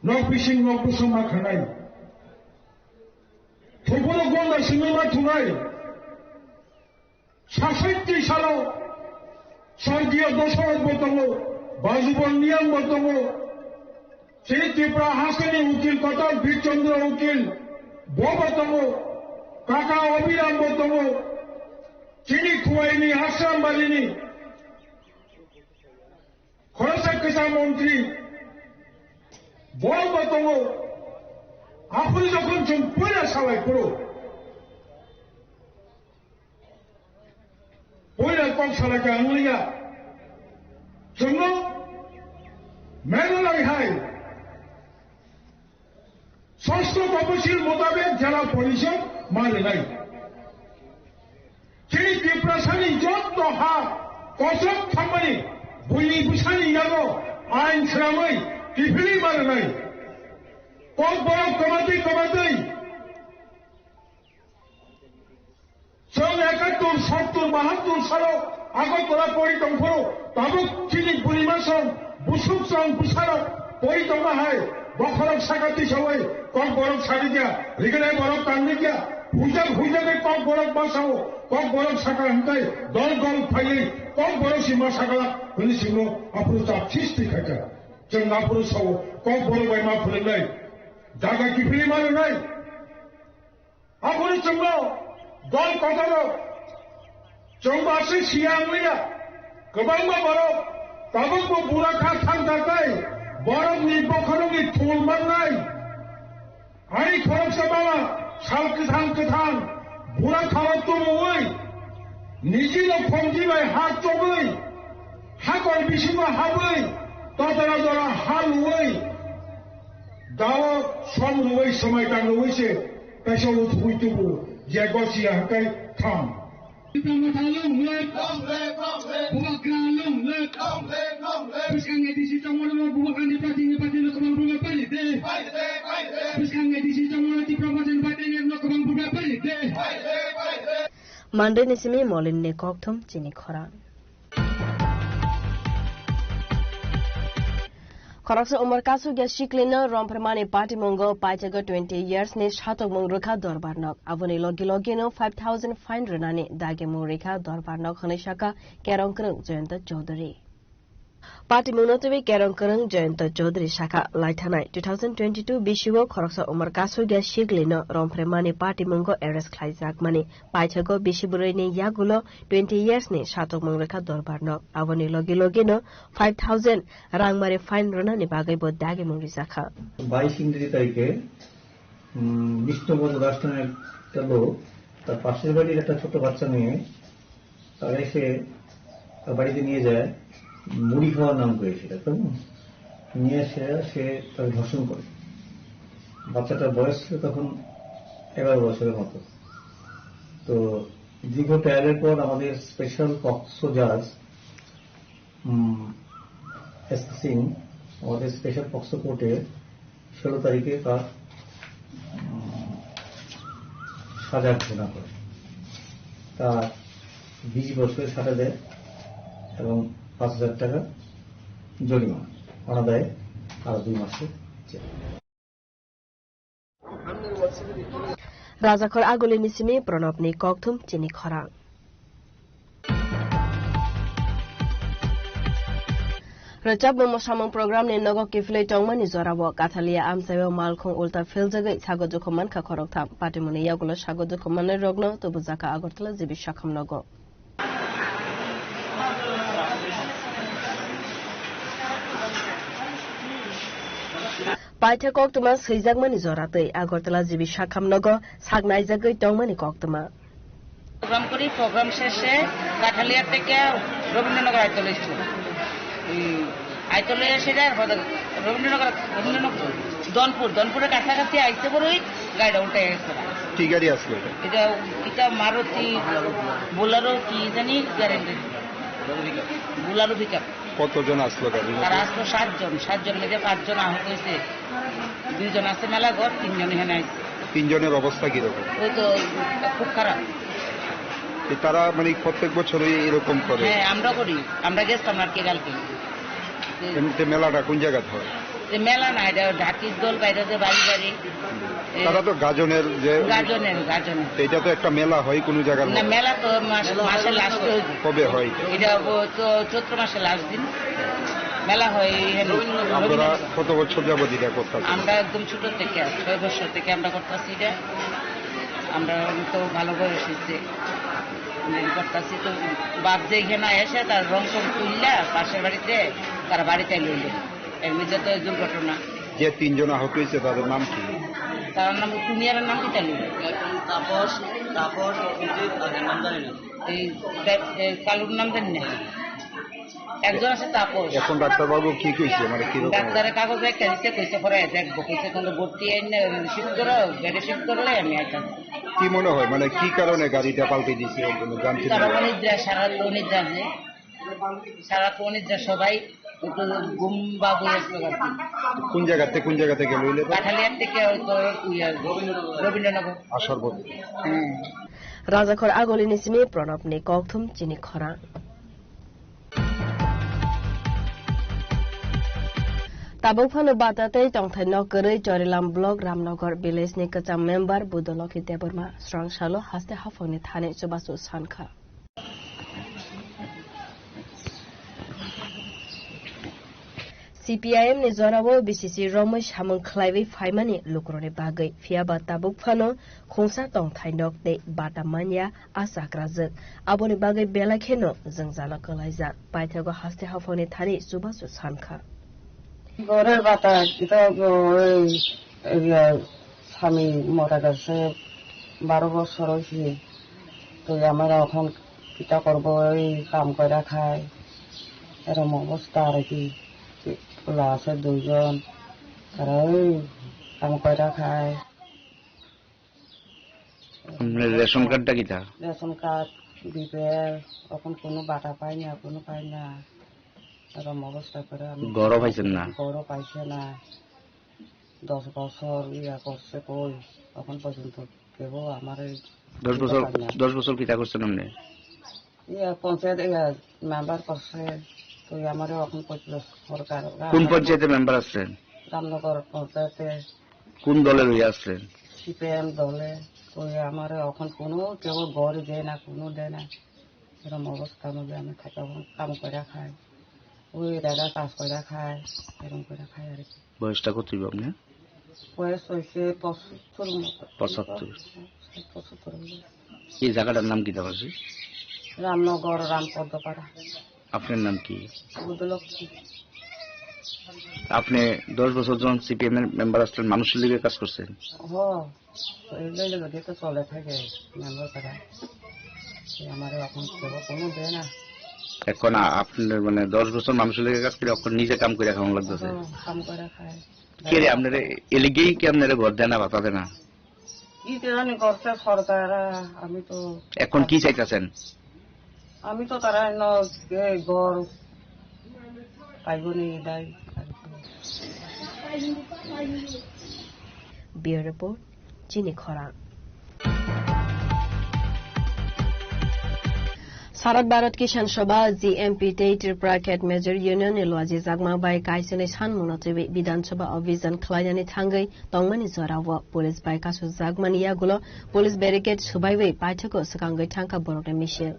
Nok bising nok bwsa ma khanai. Thupuro gonda simi ma thunai. Sasoi tisalo Sorgiyo Dasarath bo tongo, Bajubon Niyang bo tongo. Chini Tripura hasteni ukil kotor Bir Chandra ukil, bobo tongo, kaka Abhiram bo tongo, chini Khuwaini Ashram Barini khoroksa kwcham montri, borok bo tongo, Aphuru jokhon chwng puila salai phuru, puila kok salai kha wng liya. Chwngno Meghalaya hai Sostro Toposil motabek jela porishod ma rwnai. Chini Tiprasani jotto ha kochok thangmani buini bwsani yago ain swnamwi kiphilwi ma rwnai. Kokborok kwmatwi kwmatwi chwng ekattor, sottor, bahattor salo Agartala pori tongphuru tabuk chini burimasong busuk chwng bwsarok pori tongma hai bokhorok saka tisawi Kokborok sadi kya, rignai borok tangwi kya, huijak huijagwi Kokborok basao, Kokborok saka hwnkhe dol dol phaiwi Kokborok si ma sakala hwnwi chwngno aphuru chap sisti khaikha. Chwng aphuru sao Kokborok bai ma phwrwngnai jaga kiphilwi ma rwnai. Aphuru chwngno dol kotorok chwng baswi siya wng liya. Kwbangma borok tabukbo bura kha thang thangkhai borokni bokhorokni thul mannai. Ani khoroksa mama sal kwthang kwthang bura khao tumui nijino khongdi bai ha chogwi hakor bisingo habwi totara jora ha luwi dao som luwi somai tang luwi se kaisa uthugwi tubu je gosi ya hakai thang. Tipra Motha long live! Long live, long live! Bubagra long live! Long live, long live! Bwskang A D C tongmani Bubagrani party ni party no kwbang bubagrani de. Pai de, pai de! Bwskang A D C tongmani Tipra Motha ni party ni no kwbang bubagrani de. Pai de, pai de! Monday ni simi Molin ni kokthum chini khorang. Khoroksa umor kasugya siklino romphirmani patimungo paithago twenty years ni satokmung rwkha dorbar nok. Aboni logi logino five thousand fine rwnani dagimung rikha dorbar nok hwnwi sakha Kerong Kwrwng Jayanta Chaudhary. Patimungno twiwi Kerong Kwrwng Jayanta Chaudhary sakha laithanai two thousand twenty-two bisio khoroksa umor kasugya siklino romphirmani patimungo arrest khlaijakmani. Paithago bisi bwrwini yagulo twenty years ni satokmung rwkha dorbar nok. Aboni logi logino five thousand rangmari fine rwnani bagwi bo dagimung rijakha. বাইশ ইংরেজি তারিখে, উম, বিষ্ণুপদ দাস নামে একটা লোক, তার পাশের বাড়ির একটা ছোট বাচ্চা মেয়ে, তারা এসে তার বাড়িতে নিয়ে যায়, মুড়ি খাওয়ার নাম করে সেটা, কেমন? নিয়ে এসে সে তাকে ধর্ষণ করে। বাচ্চাটার বয়স ছিল তখন এগারো বছরের মতো। তো দীর্ঘ ট্রায়ালের পর আমাদের স্পেশাল পক্সো জাজ, উম, এস কে সিং আমাদের স্পেশাল পক্সো কোর্টে ষোলো তারিখে তার, উম, সাজা ঘোষণা করে। তার বিশ বছরের সাজা দেয় এবং পাঁচ হাজার টাকা জরিমানা। অনাদায়ে আরো দুই মাসের jail. Rajakhor Agulini simi Pranabni kokthum chini khorang. Rwchapmung mwsamung programni nogo kiphilwi tongmani jorao Kathalia amchaio malkhung ulta philjagwi sago jokhom mankha khoroktham. Patimungni yagulo sago jokhom mannairokno tubujakha Agartala G B Sakham nogo. Paitha koktwma swijakmani jora twi Agartala G B Sakham nogo sak naijagwi tongmani koktwma. Program kori, program sheshe Kathalia theke Rabindranagar Aitole school. Ei Aitole ese jai, hoda Rabindranagar, Rabindranagar, Donpur, Donpure kachakhasi aise poroi gari ultai gese. কি গাড়ি আসলো এটা? Eta, eta Maruti Bolero ki jani gari. Bolero pickup. কতজন আসলো গাড়ির মধ্যে? তারা আসলো সাতজন, সাতজন মধ্যে পাঁচজন আহত হয়েছে, দুইজন আছে মেলাঘর, তিনজন এখানে আছে। তিনজনের অবস্থা কিরকম? ওই তো খুব খারাপ। এ, তারা মানে প্রত্যেক বছরই এরকম করে? হ্যাঁ, আমরা করি, আমরা গেছিলাম আর কি কালকে। এমনিতে মেলাটা কোন জায়গাতে হয়? এ মেলা না, এটা ঢাকির দল বাইরে যে বাড়ি বাড়ি। এ তারা তো গাজনের যে গাজনের, গাজনের। এটা তো একটা মেলা হয় কোনো জায়গার না, মধ্যে? মেলা তো মাস-, মাসের লাস্টে হইবে। কবে হয় এটা? এটা ও তো চৈত্র মাসের লাস্ট দিন মেলা হয় এখানে। আপনারা কত বছর যাবত এটা করতেছেন? আমরা একদম ছোট থেকে, ছয় বছর থেকে আমরা করতেছি এটা। আমরা তো ভালো বয়স হয়েছে, আমরা করতেছি। তো বাপ যে এখানে এসে তার রং টং তুললা পাশের বাড়িতে, তারা বাড়িতে লইল। এর মধ্যে তো এই দুর্ঘটনা। যে তিনজন আহত হয়েছে তাদের নাম কি? তার নাম, তুমি আর নাম কি জানি? একজন তাপস, তাপস, অভিজিৎ, আর এর নাম জানি না। এই দা-, এই কালুর নাম জানি না। একজন আছে তাপস। এখন ডাক্তারবাবু কি কইছে? মানে, কি রকম? ডাক্তারে কাগজ একটা দিছে, কইছে, "পরে দেখবো," কইছে, "তোমরা ভর্তি আইন না, শিফট করো, বেডে শিফট করলে আমি আইতাম।" কি মনে হয়, মানে, কি কারণে গাড়িটা পাল্টে দিছে? কোনো জানতে তারা পারলাম? অনিদ্রা, সারা তো অনিদ্রা যে, সারা তো অনিদ্রা সবাই, একটু ঘুম বাবু আসলো আর কি। কোন জায়গাতে, কোন জায়গাতে গেল হইলে তো? কাঠালিয়ার থেকে হয়তো ইয়া, রবীন্দ্রনগর। আসর বলতে। হ্যাঁ। Rajakhor Agoli ni simi Pranab ni kokthum chini khorang. Tabuk phano bata tei tongthai nok kwrwi Chorilam block Ramnagar village ni kwcham member Budolokhi Debbarma srang salo haste haphangni thani chubachu sankha. C P I M ni jorao B C C romwi samung khlaiwi phaimani lukurokni bagwi, phiyaba tabuk phano khungsa tongthai nok tei bata manya a chakrajwk. Aboni bagwi belai kheno jwngjalo kwlaijak. Paithago haste haphangni thani chubachu sankha. ঘরের বাতা, এটা ওই, এই, স্বামী মারা গেছে, বারো বছর হয়েছে। তো আমরা এখন কিতা করবো, এই কাম কইরা খাই, এরম অবস্থা আর কি। পোলা আছে দুইজন, তারা ওই কাম কইরা খায়। আপনার রেশন কার্ডটা কিতা? রেশন কার্ড, বিপিএল, এখন কোনো বাটা পাই না, কোনো পাই না। এরম অবস্থা করে আমি ঘরও পাইছেন না? ঘরও পাইছে না। দশ বছর ইয়া করছে কই, এখন পর্যন্ত কেউ আমারে দশ দিতে বছর, পারে না। দশ বছর কিতা করছেন আপনি? ইয়া পঞ্চায়েত ইয়া মেম্বার করছে, তো আমারে এখন পর্যন্ত সরকার কোন পঞ্চায়েতের মেম্বার আছেন? রামনগর পঞ্চায়েতে। কোন দলের হয়ে আছেন? সিপিএম দলে। তো আমারে এখন কোনো কেউ ঘরে দেয় না, কোনো দেয় না। এরকম অবস্থার মধ্যে আমি থাকি, এখন কাম করে খাই, ওই দাদা কাজ করে খায়, এরকম করে খায় আর কি। বয়সটা কত হইব আপনার? বয়স হয়েছে পঁচাত্তর মতো। পঁচাত্তর। পঁচাত্তর হইব। এই জায়গাটার নাম কি, দাবাসি? রামনগর, রামপদ্মপাড়া। আপনার নাম কি? বুদ্ধলক্ষ্মী। আপনি দশ বছর যখন সিপিএম এর মেম্বার আসলেন, মানুষের লিগে কাজ করছেন? হ। তো এই লইলে যদি তো চলে থাকে, মেম্বার পাড়া। এই আমারে এখন কেউ কোনো দেয় না। এখন আ-, আপনার মানে দশ বছর মানুষের লেগে কাজ করে, এখন নিজে কাম করে খাওয়ানো লাগতেছে। হ্যাঁ, কাম করে খায়। কে রে আপনারে, এলিগেই কি আপনারে ঘর দেয় না, বাতা দেয় না? কি যে জানি করছে সরকার, আমি তো এখন কি চাইতেছেন? আমি তো তারা ন-, এ, ঘর পাইব নি, এটাই। Bureau Report, Chini Khorang. Sarat Bharat Kisan Sabha, G M P tei Tripura Khet Mezur Union ni luaji jakma bai kaisani sanmungno twiwi Bidhan Sabha Abhijan khlainani thangwi tongmani jorao police bai kasujakmani yagulo police barricade swbaiwi paithakgo swkangwi thangkha borokni misil.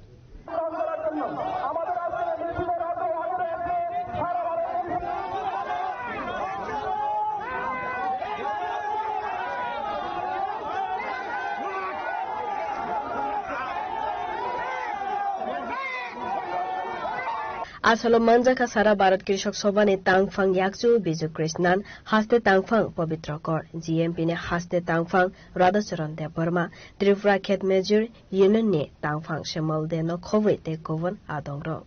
Asalo manjakha Sara Bharat Krishok Sabha ni tangphang yakchu Biju Krishnan, haste tangphang Pabitra Kor, G M P ni haste tangphang Radhacharan Debbarma, Tripura Khet Mezur Union ni tangphang Shemal Deno Khobwi tei kubun adongrok.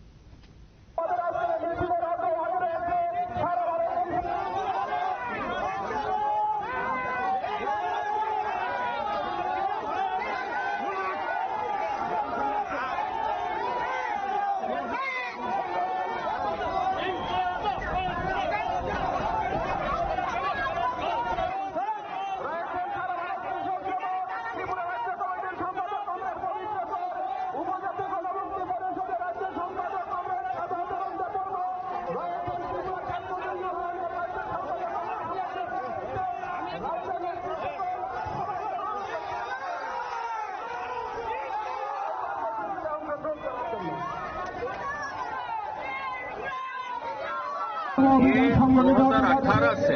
ये दो हज़ार अठारह से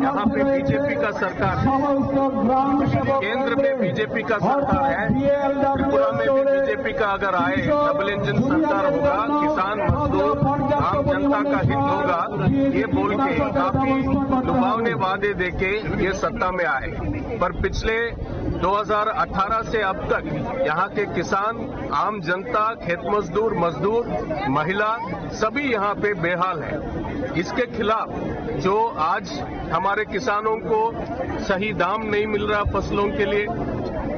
यहाँ पे बीजेपी का सरकार है, केंद्र में बीजेपी का सरकार है, त्रिपुरा में भी बीजेपी का अगर आए, डबल इंजन सरकार होगा, किसान, मजदूर, आम जनता का हित होगा, ये बोल के काफी लुभावने वादे देके ये सत्ता में आए। पर पिछले दो हज़ार अठारह से अब तक यहाँ के किसान, आम जनता, खेत मजदूर, मजदूर, महिला, सभी यहाँ पे बेहाल है। इसके खिलाफ जो आज हमारे किसानों को सही दाम नहीं मिल रहा फसलों के लिए,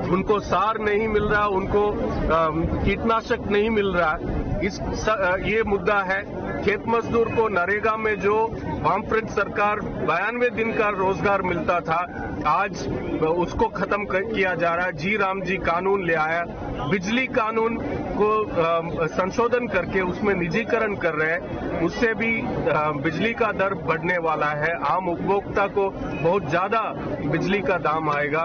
उनको सार नहीं मिल रहा, उनको, अम, कीटनाशक नहीं मिल रहा, इस स-, अ, ये मुद्दा है। खेत मजदूर को नरेगा में जो वामफ्रंट सरकार बयानवे दिन का रोजगार मिलता था, आज उसको खत्म कर, किया जा रहा है। जी राम जी कानून ले आया, बिजली कानून को, अ, संशोधन करके उसमें निजीकरण कर रहे हैं, उससे भी, अ, बिजली का दर बढ़ने वाला है। आम उपभोक्ता को बहुत ज्यादा बिजली का दाम आएगा।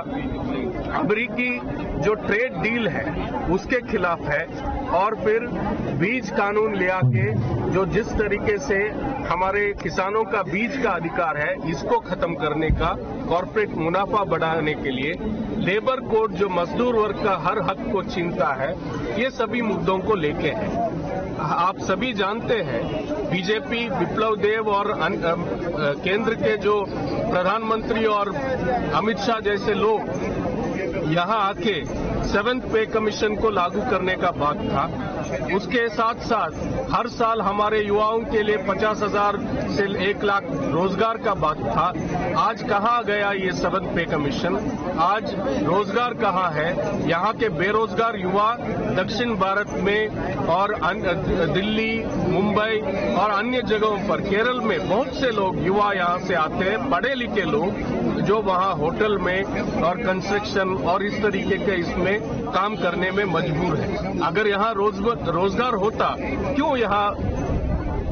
अमेरिकी जो ट्रेड डील है, उसके खिलाफ है। और फिर बीज कानून ले आके जो जिस तरीके से हमारे किसानों का बीज का अधिकार है, इसको खत्म करने का, कॉरपोरेट मुनाफा बढ़ाने के लिए, लेबर कोड जो मजदूर वर्ग का हर हक को छीनता है, ये सभी मुद्दों को लेके है। आप सभी जानते हैं, बीजेपी, विप्लव देव और अन-, अम, अ, केंद्र के जो प्रधानमंत्री और अमित शाह जैसे लोग यहाँ आके सेवंथ पे कमीशन को लागू करने का बात था। उसके साथ साथ हर साल हमारे युवाओं के लिए पचास हज़ार से एक लाख रोजगार का बात था। आज कहाँ गया ये सेवंथ पे कमीशन? आज रोजगार कहाँ है? यहाँ के बेरोजगार युवा दक्षिण भारत में और अन-, दिल्ली, मुंबई और अन्य जगहों पर, केरल में बहुत से लोग, युवा यहाँ से आते हैं, पढ़े लिखे लोग, जो वहाँ होटल में और कंस्ट्रक्शन और इस तरीके के इसमें काम करने में मजबूर है। अगर यहाँ रोज-, रोजगार होता, क्यों यहाँ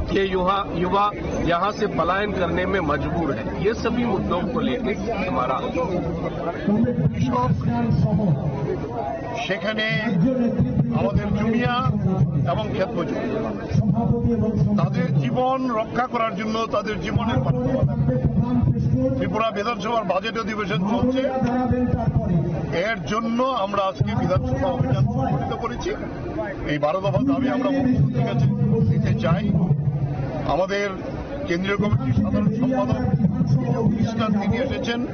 के युवा, युवा यहाँ से पलायन करने में मजबूर है? ये सभी मुद्दों को लेके हमारा সেখানে আমাদের জুনিয়র এবং ক্ষেত মজুর, তাদের জীবন রক্ষা করার জন্য, তাদের জীবনের পাশে ত্রিপুরা বিধানসভার বাজেট অধিবেশন চলছে। এর জন্য আমরা আজকে বিধানসভা অভিযান সংগঠিত করেছি। এই বারো দফা দাবি আমরা মুখ্যমন্ত্রীর কাছে দিতে চাই। আমাদের কেন্দ্রীয় কমিটির সাধারণ সম্পাদক, উনিশ খান, তিনি এসেছেন।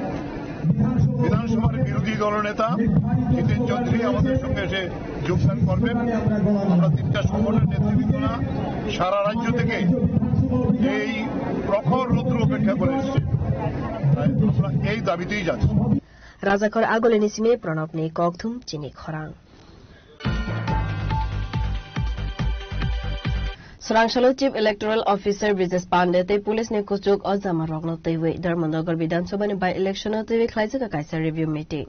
বিধানসভার বিরোধী দলনেতা জিতেন চৌধুরী আমাদের সঙ্গে এসে যোগদান করবেন। আমরা তিনটা সংগঠনের নেতৃবৃন্দরা সারা রাজ্য থেকে এই প্রখর রৌদ্র উপেক্ষা করে এসেছি। তাই আমরা এই দাবিতেই যাচ্ছি। Rajakhor agulini simi Pranabni kokthum chini khorang. Swrang salo Chief Electoral Officer Brijesh Pandey tei police ni kuchuk o jama rokno twiwi Dharmanagar Bidhan Sabha ni by election o twiwi khlaijak kaisa review meeting.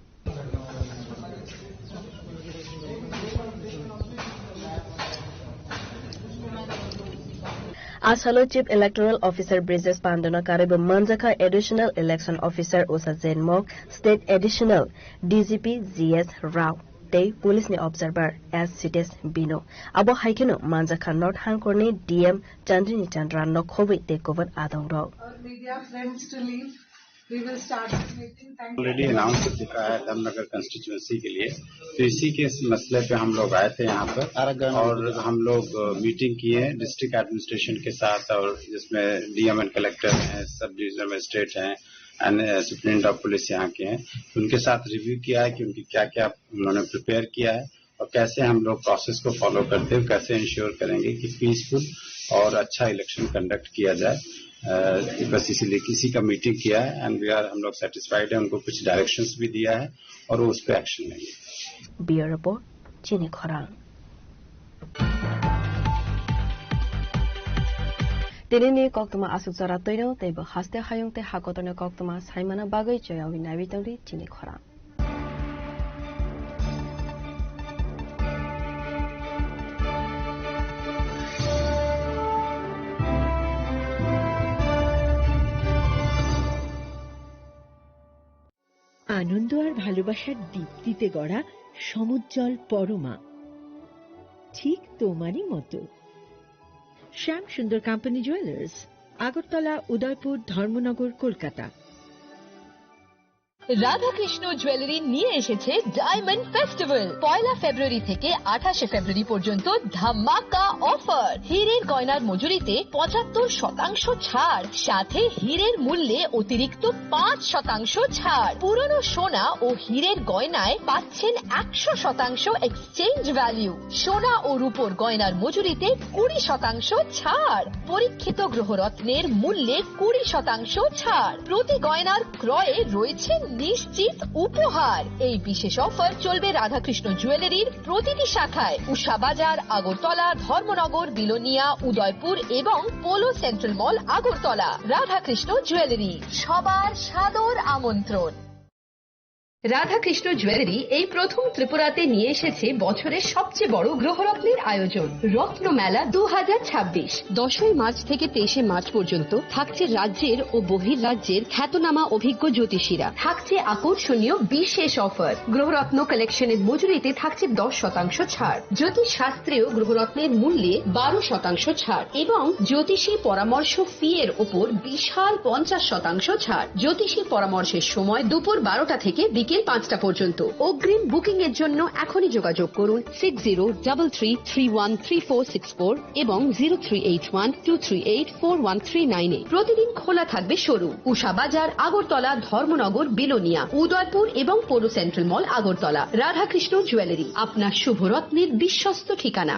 A salo Chief Electoral Officer Brijesh Pandano karwi bo manjakha Additional Election Officer Usha Jain Mok, State Additional D G P G S Rao tei Police ni Observer S Sitesh Bino. Abo hai kheno manjakha North Hangkor ni D M Chandrini Chandra no khobwi tei kubun adong rok. Our media friends to leave. We will start the meeting. Thank you. Already announced हो चुका है धर्मनगर कॉन्स्टिट्यूएंसी के लिए। तो इसी के इस मसले पे हम लोग आए थे यहाँ पर और हम लोग, अ, मीटिंग किए डिस्ट्रिक्ट एडमिनिस्ट्रेशन के साथ, और जिसमें डीएम एंड कलेक्टर हैं, सब डिविजनल मजिस्ट्रेट हैं, एंड सुप्रिंटेंडेंट ऑफ पुलिस यहाँ के हैं, उनके साथ रिव्यू किया है कि उनकी क्या क्या उन्होंने प्रिपेयर किया है और कैसे हम लोग प्रोसेस को फॉलो करते हुए कैसे इंश्योर करेंगे कि पीसफुल और अच्छा इलेक्शन कंडक्ट किया जाए। अ, बस इसीलिए किसी का मीटिंग किया है एंड वी आर, हम लोग सेटिस्फाइड है। उनको कुछ डायरेक्शंस भी दिया है और वो उस पर एक्शन लेंगे। Bureau Report, Chini Khorang. Tinini koktwma aswk jora twino tei bo haste hayung tei hakotorni koktwma saimana bagwi choyawi naiwi tongdi Chini Khorang. আনন্দ আর ভালোবাসার দীপ্তিতে গড়া সমুজ্জ্বল পরমা, ঠিক তোমারই মতো। শ্যাম সুন্দর কোম্পানি জুয়েলার্স, আগরতলা, উদয়পুর, ধর্মনগর, কলকাতা। রাধাকৃষ্ণ জুয়েলারি নিয়ে এসেছে ডায়মন্ড ফেস্টিভ্যাল। পয়লা ফেব্রুয়ারি থেকে আঠাশে ফেব্রুয়ারি পর্যন্ত ধামাকা অফার। হীরের গয়নার মজুরিতে পঁচাত্তর শতাংশ ছাড়, সাথে হীরের মূল্যে অতিরিক্ত পাঁচ শতাংশ ছাড়। পুরনো সোনা ও হীরের গয়নায় পাচ্ছেন একশো শতাংশ এক্সচেঞ্জ ভ্যালু। সোনা ও রূপোর গয়নার মজুরিতে কুড়ি শতাংশ ছাড়। পরীক্ষিত গ্রহরত্নের মূল্যে কুড়ি শতাংশ ছাড়। প্রতি গয়নার ক্রয়ে রয়েছে নিশ্চিত উপহার। এই বিশেষ অফার চলবে রাধাকৃষ্ণ জুয়েলারির প্রতিটি শাখায়, উষা বাজার, আগরতলা, ধর্মনগর, বিলোনিয়া, উদয়পুর এবং পোলো সেন্ট্রাল মল, আগরতলা। রাধাকৃষ্ণ জুয়েলারি, সবার সাদর আমন্ত্রণ। রাধাকৃষ্ণ জুয়েলারি এই প্রথম ত্রিপুরাতে নিয়ে এসেছে বছরের সবচেয়ে বড় গ্রহরত্নের আয়োজন, রত্ন মেলা দু হাজার ছাব্বিশ। দশই মার্চ থেকে তেইশে মার্চ পর্যন্ত থাকছে রাজ্যের ও বহির রাজ্যের খ্যাতনামা অভিজ্ঞ জ্যোতিষীরা। থাকছে আকর্ষণীয় বিশেষ অফার। গ্রহরত্ন কালেকশনের মজুরিতে থাকছে দশ শতাংশ ছাড়। জ্যোতিষ শাস্ত্রীয় গ্রহরত্নের মূল্যে বারো শতাংশ ছাড় এবং জ্যোতিষী পরামর্শ ফি এর ওপর বিশাল পঞ্চাশ শতাংশ ছাড়। জ্যোতিষী পরামর্শের সময় দুপুর বারোটা থেকে বিকেল পাঁচটা পর্যন্ত। অগ্রিম বুকিং এর জন্য এখনই যোগাযোগ করুন six zero double three three one three four six four এবং zero three eight one two three eight four one three nine এ। প্রতিদিন খোলা থাকবে শোরুম। উষা বাজার, আগরতলা, ধর্মনগর, বিলোনিয়া, উদয়পুর এবং পৌর সেন্ট্রাল মল, আগরতলা। রাধাকৃষ্ণ জুয়েলারি, আপনার শুভরত্নের বিশ্বস্ত ঠিকানা।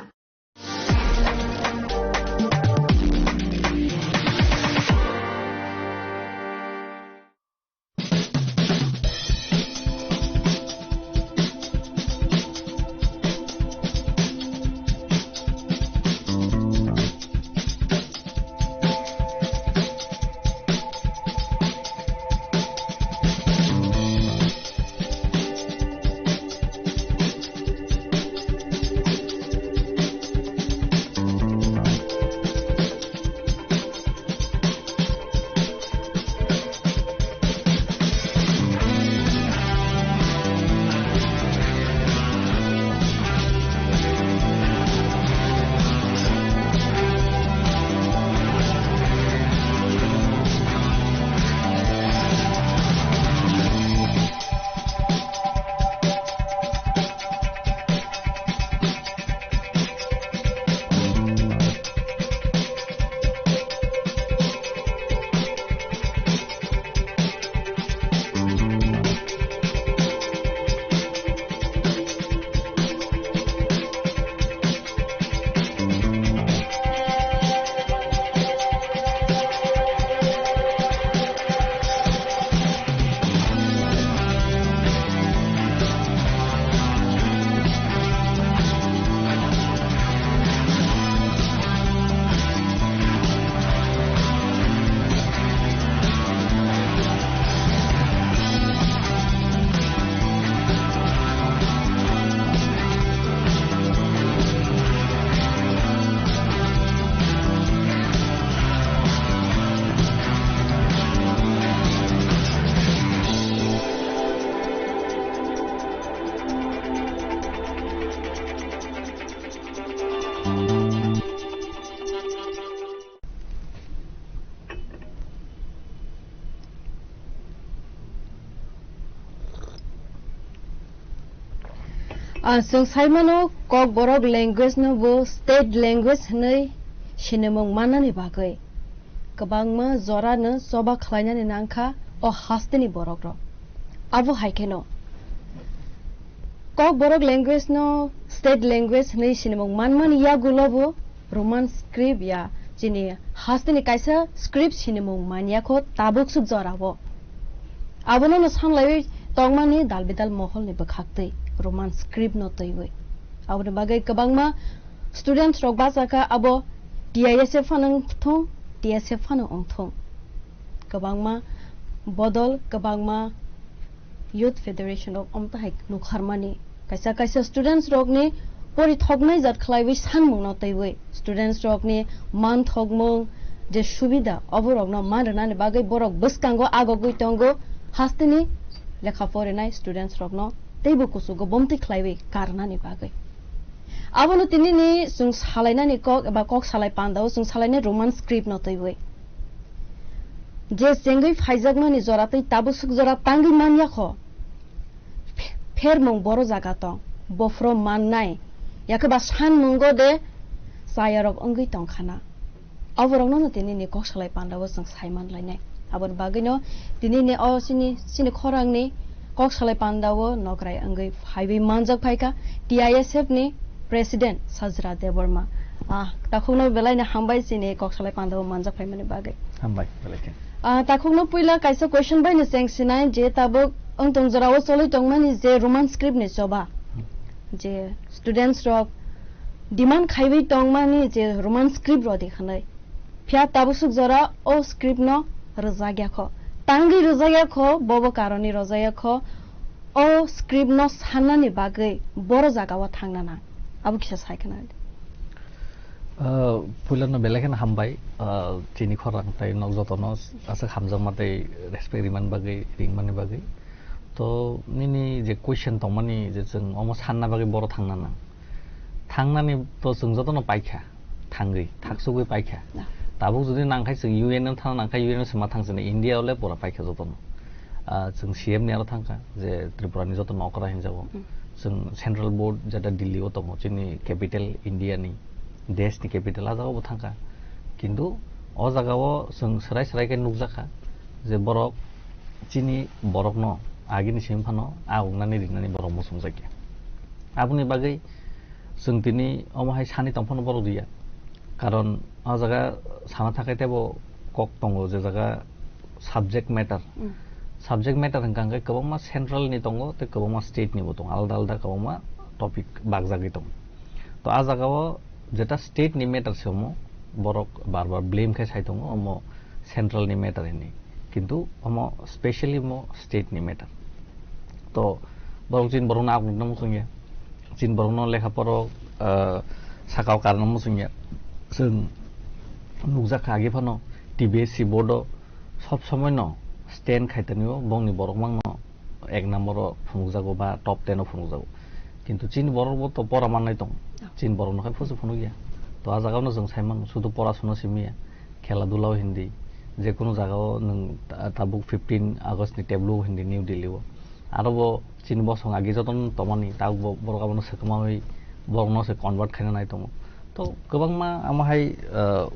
Ah, chwng sai mano, Kokborok language no bo state language hwnwi sinimung mannani bagwi kwbangma jora no choba khlainani nangkha o hasteni borok rok. Abo hai kheno Kokborok language no state language hwnwi sinimung manmani yagulo bo Roman script ya chini hasteni kaisa script sinimung manyakho tabuk suk jorao. Abono no sanlaiwi tongmani dal bidal moholni bwkhaktwi Roman script no twiwi. Aboni bagwi kwbangma students rok bachakha abo T I S F phano wngthung, T S F phano wngthung. Kwbangma bodol, kwbangma Youth Federation rok omtahai nukharmani. Kaisa kaisa students rokni porithoknai jat khlaiwi sanmungno twiwi students rokni manthokmung je subida oborokno man rwnani bagwi borok bwskango agogwi tongo hasteni lekha porinai students rokno teibo kuchugo bomtwi khlaiwi karnani bagwi. Abono tinini chwng salainani kok eba kok salai pandao chwng salainai Roman script no twiwi. Je chengwi phaijakmani jora tei tabuk swk jora tangwi man ya kho. Phe-, phermung boro jaga tong, bophro mannai, yakhe ba sanmungo de chayarok wngwi tong khana. Aborokno no tini ni kok salai pandao chwng sai man lainai. Aboni bagwino tini ni o chini, chini khorang ni kok salai pandao nokrai wngwi phaiwi manjak phaikha T I S F ni President Sajra Debbarma. Ah, takhukno belai no hambai chini kok salai pandao manjak phaimani bagwi. Hambai, belai khe. Ah, takhukno puila kaisa question bai no cheng sinai je tabuk wng tong jorao cholwi tongmani je Roman script ni choba. Hmm. Je students rok demand khaiwi tongmani je Roman script rodi hwnwi. Phiya tabuk swk jora o script no rwjak ya kho. Tangwi rwjak ya kho, bobo karoni rwjak ya kho. O script no sannani bagwi boro jaga o thangna nang. Abo kisa sai khna. Ah, puilano belai kheno hambai, ah, chini khorang tei nok jotono aswk hamjakma tei respect rimani bagwi, ringmani bagwi. To nini je question tongmani je chwng omo sanna bagwi boro thangna nang. Thangnani to chwng jotono paikha, thangwi, thaksugwi paikha. Na. Tabuk jodi nangkhai chwng U N no thangna nangkha, U N no se ma thang sini, India ole pura paikha jotono. Ah, chwng C M ni aro thangkha, je Tripura ni jotono okra hinjago. Mm. Chwng central board jeta Delhi o tongo, chini capital India ni, desh ni capital, ah jagao bo thangkha. Kintu o jagao chwng swrai swrai khe nukjakha, je borok chini borokno agini simi phano agongnani rinani borok muchungjakya. Aboni bagwi chwng tini omo hai sani tongphano borok riya. Karon o jaga sana thakai teibo kok tongo, je jaga subject matter. Mm. Subject matter hwnkha hwnkhe kwbangma central ni tongo tei kwbangma state ni bo tongo, alda alda kwbangma topic bakjagwi tongo. To a jaga o jeta state ni matter se omo borok bar bar blame khe sai tongo, omo central ni matter hinwi. Kintu omo specially omo state ni matter. To borok chini borokno agongnani muchungya. Chini borokno lekha poro, ah, sakao karna muchungya. Chwng nukjakha agi phano T B S C board o sob somoi no stand khai tongo, bongni borok mangno ek number o phunukjago ba top ten o phunukjago. Kintu chini borok bo to pora mannai tongo. Chini borok no khai phusu phunukya. To a jaga no chwng sai mano, sudu pora suna simi ya. Khela dula o hindi, je kunu jaga o nwng ta-, tabuk fifteen August ni teblu o hindi New Delhi o. Aro bo chini bosong agi jotono tongmani, tabuk bo-, borok abono swkamawi borokno se convert khaina nai tongo. To kwbangma amo hai, ah,